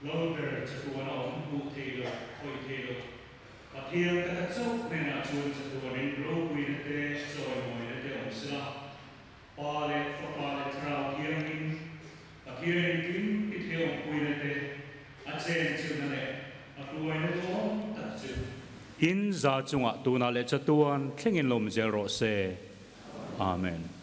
Lalber chatuan a awm hmuh theih loh, khawih theih loh. Pathian taka chauh hnenah chuan chatuanin ropuina te, chawimawina te awm sela. Pa leh Fapa leh Thlarau Thianghlim, Pathian engkim ti thei awmpuina te, a chenchilhna leh a hruaina duhawm tak chu. In za chungah tunah leh chatuan thlengin lawm zel rawh se. Amen.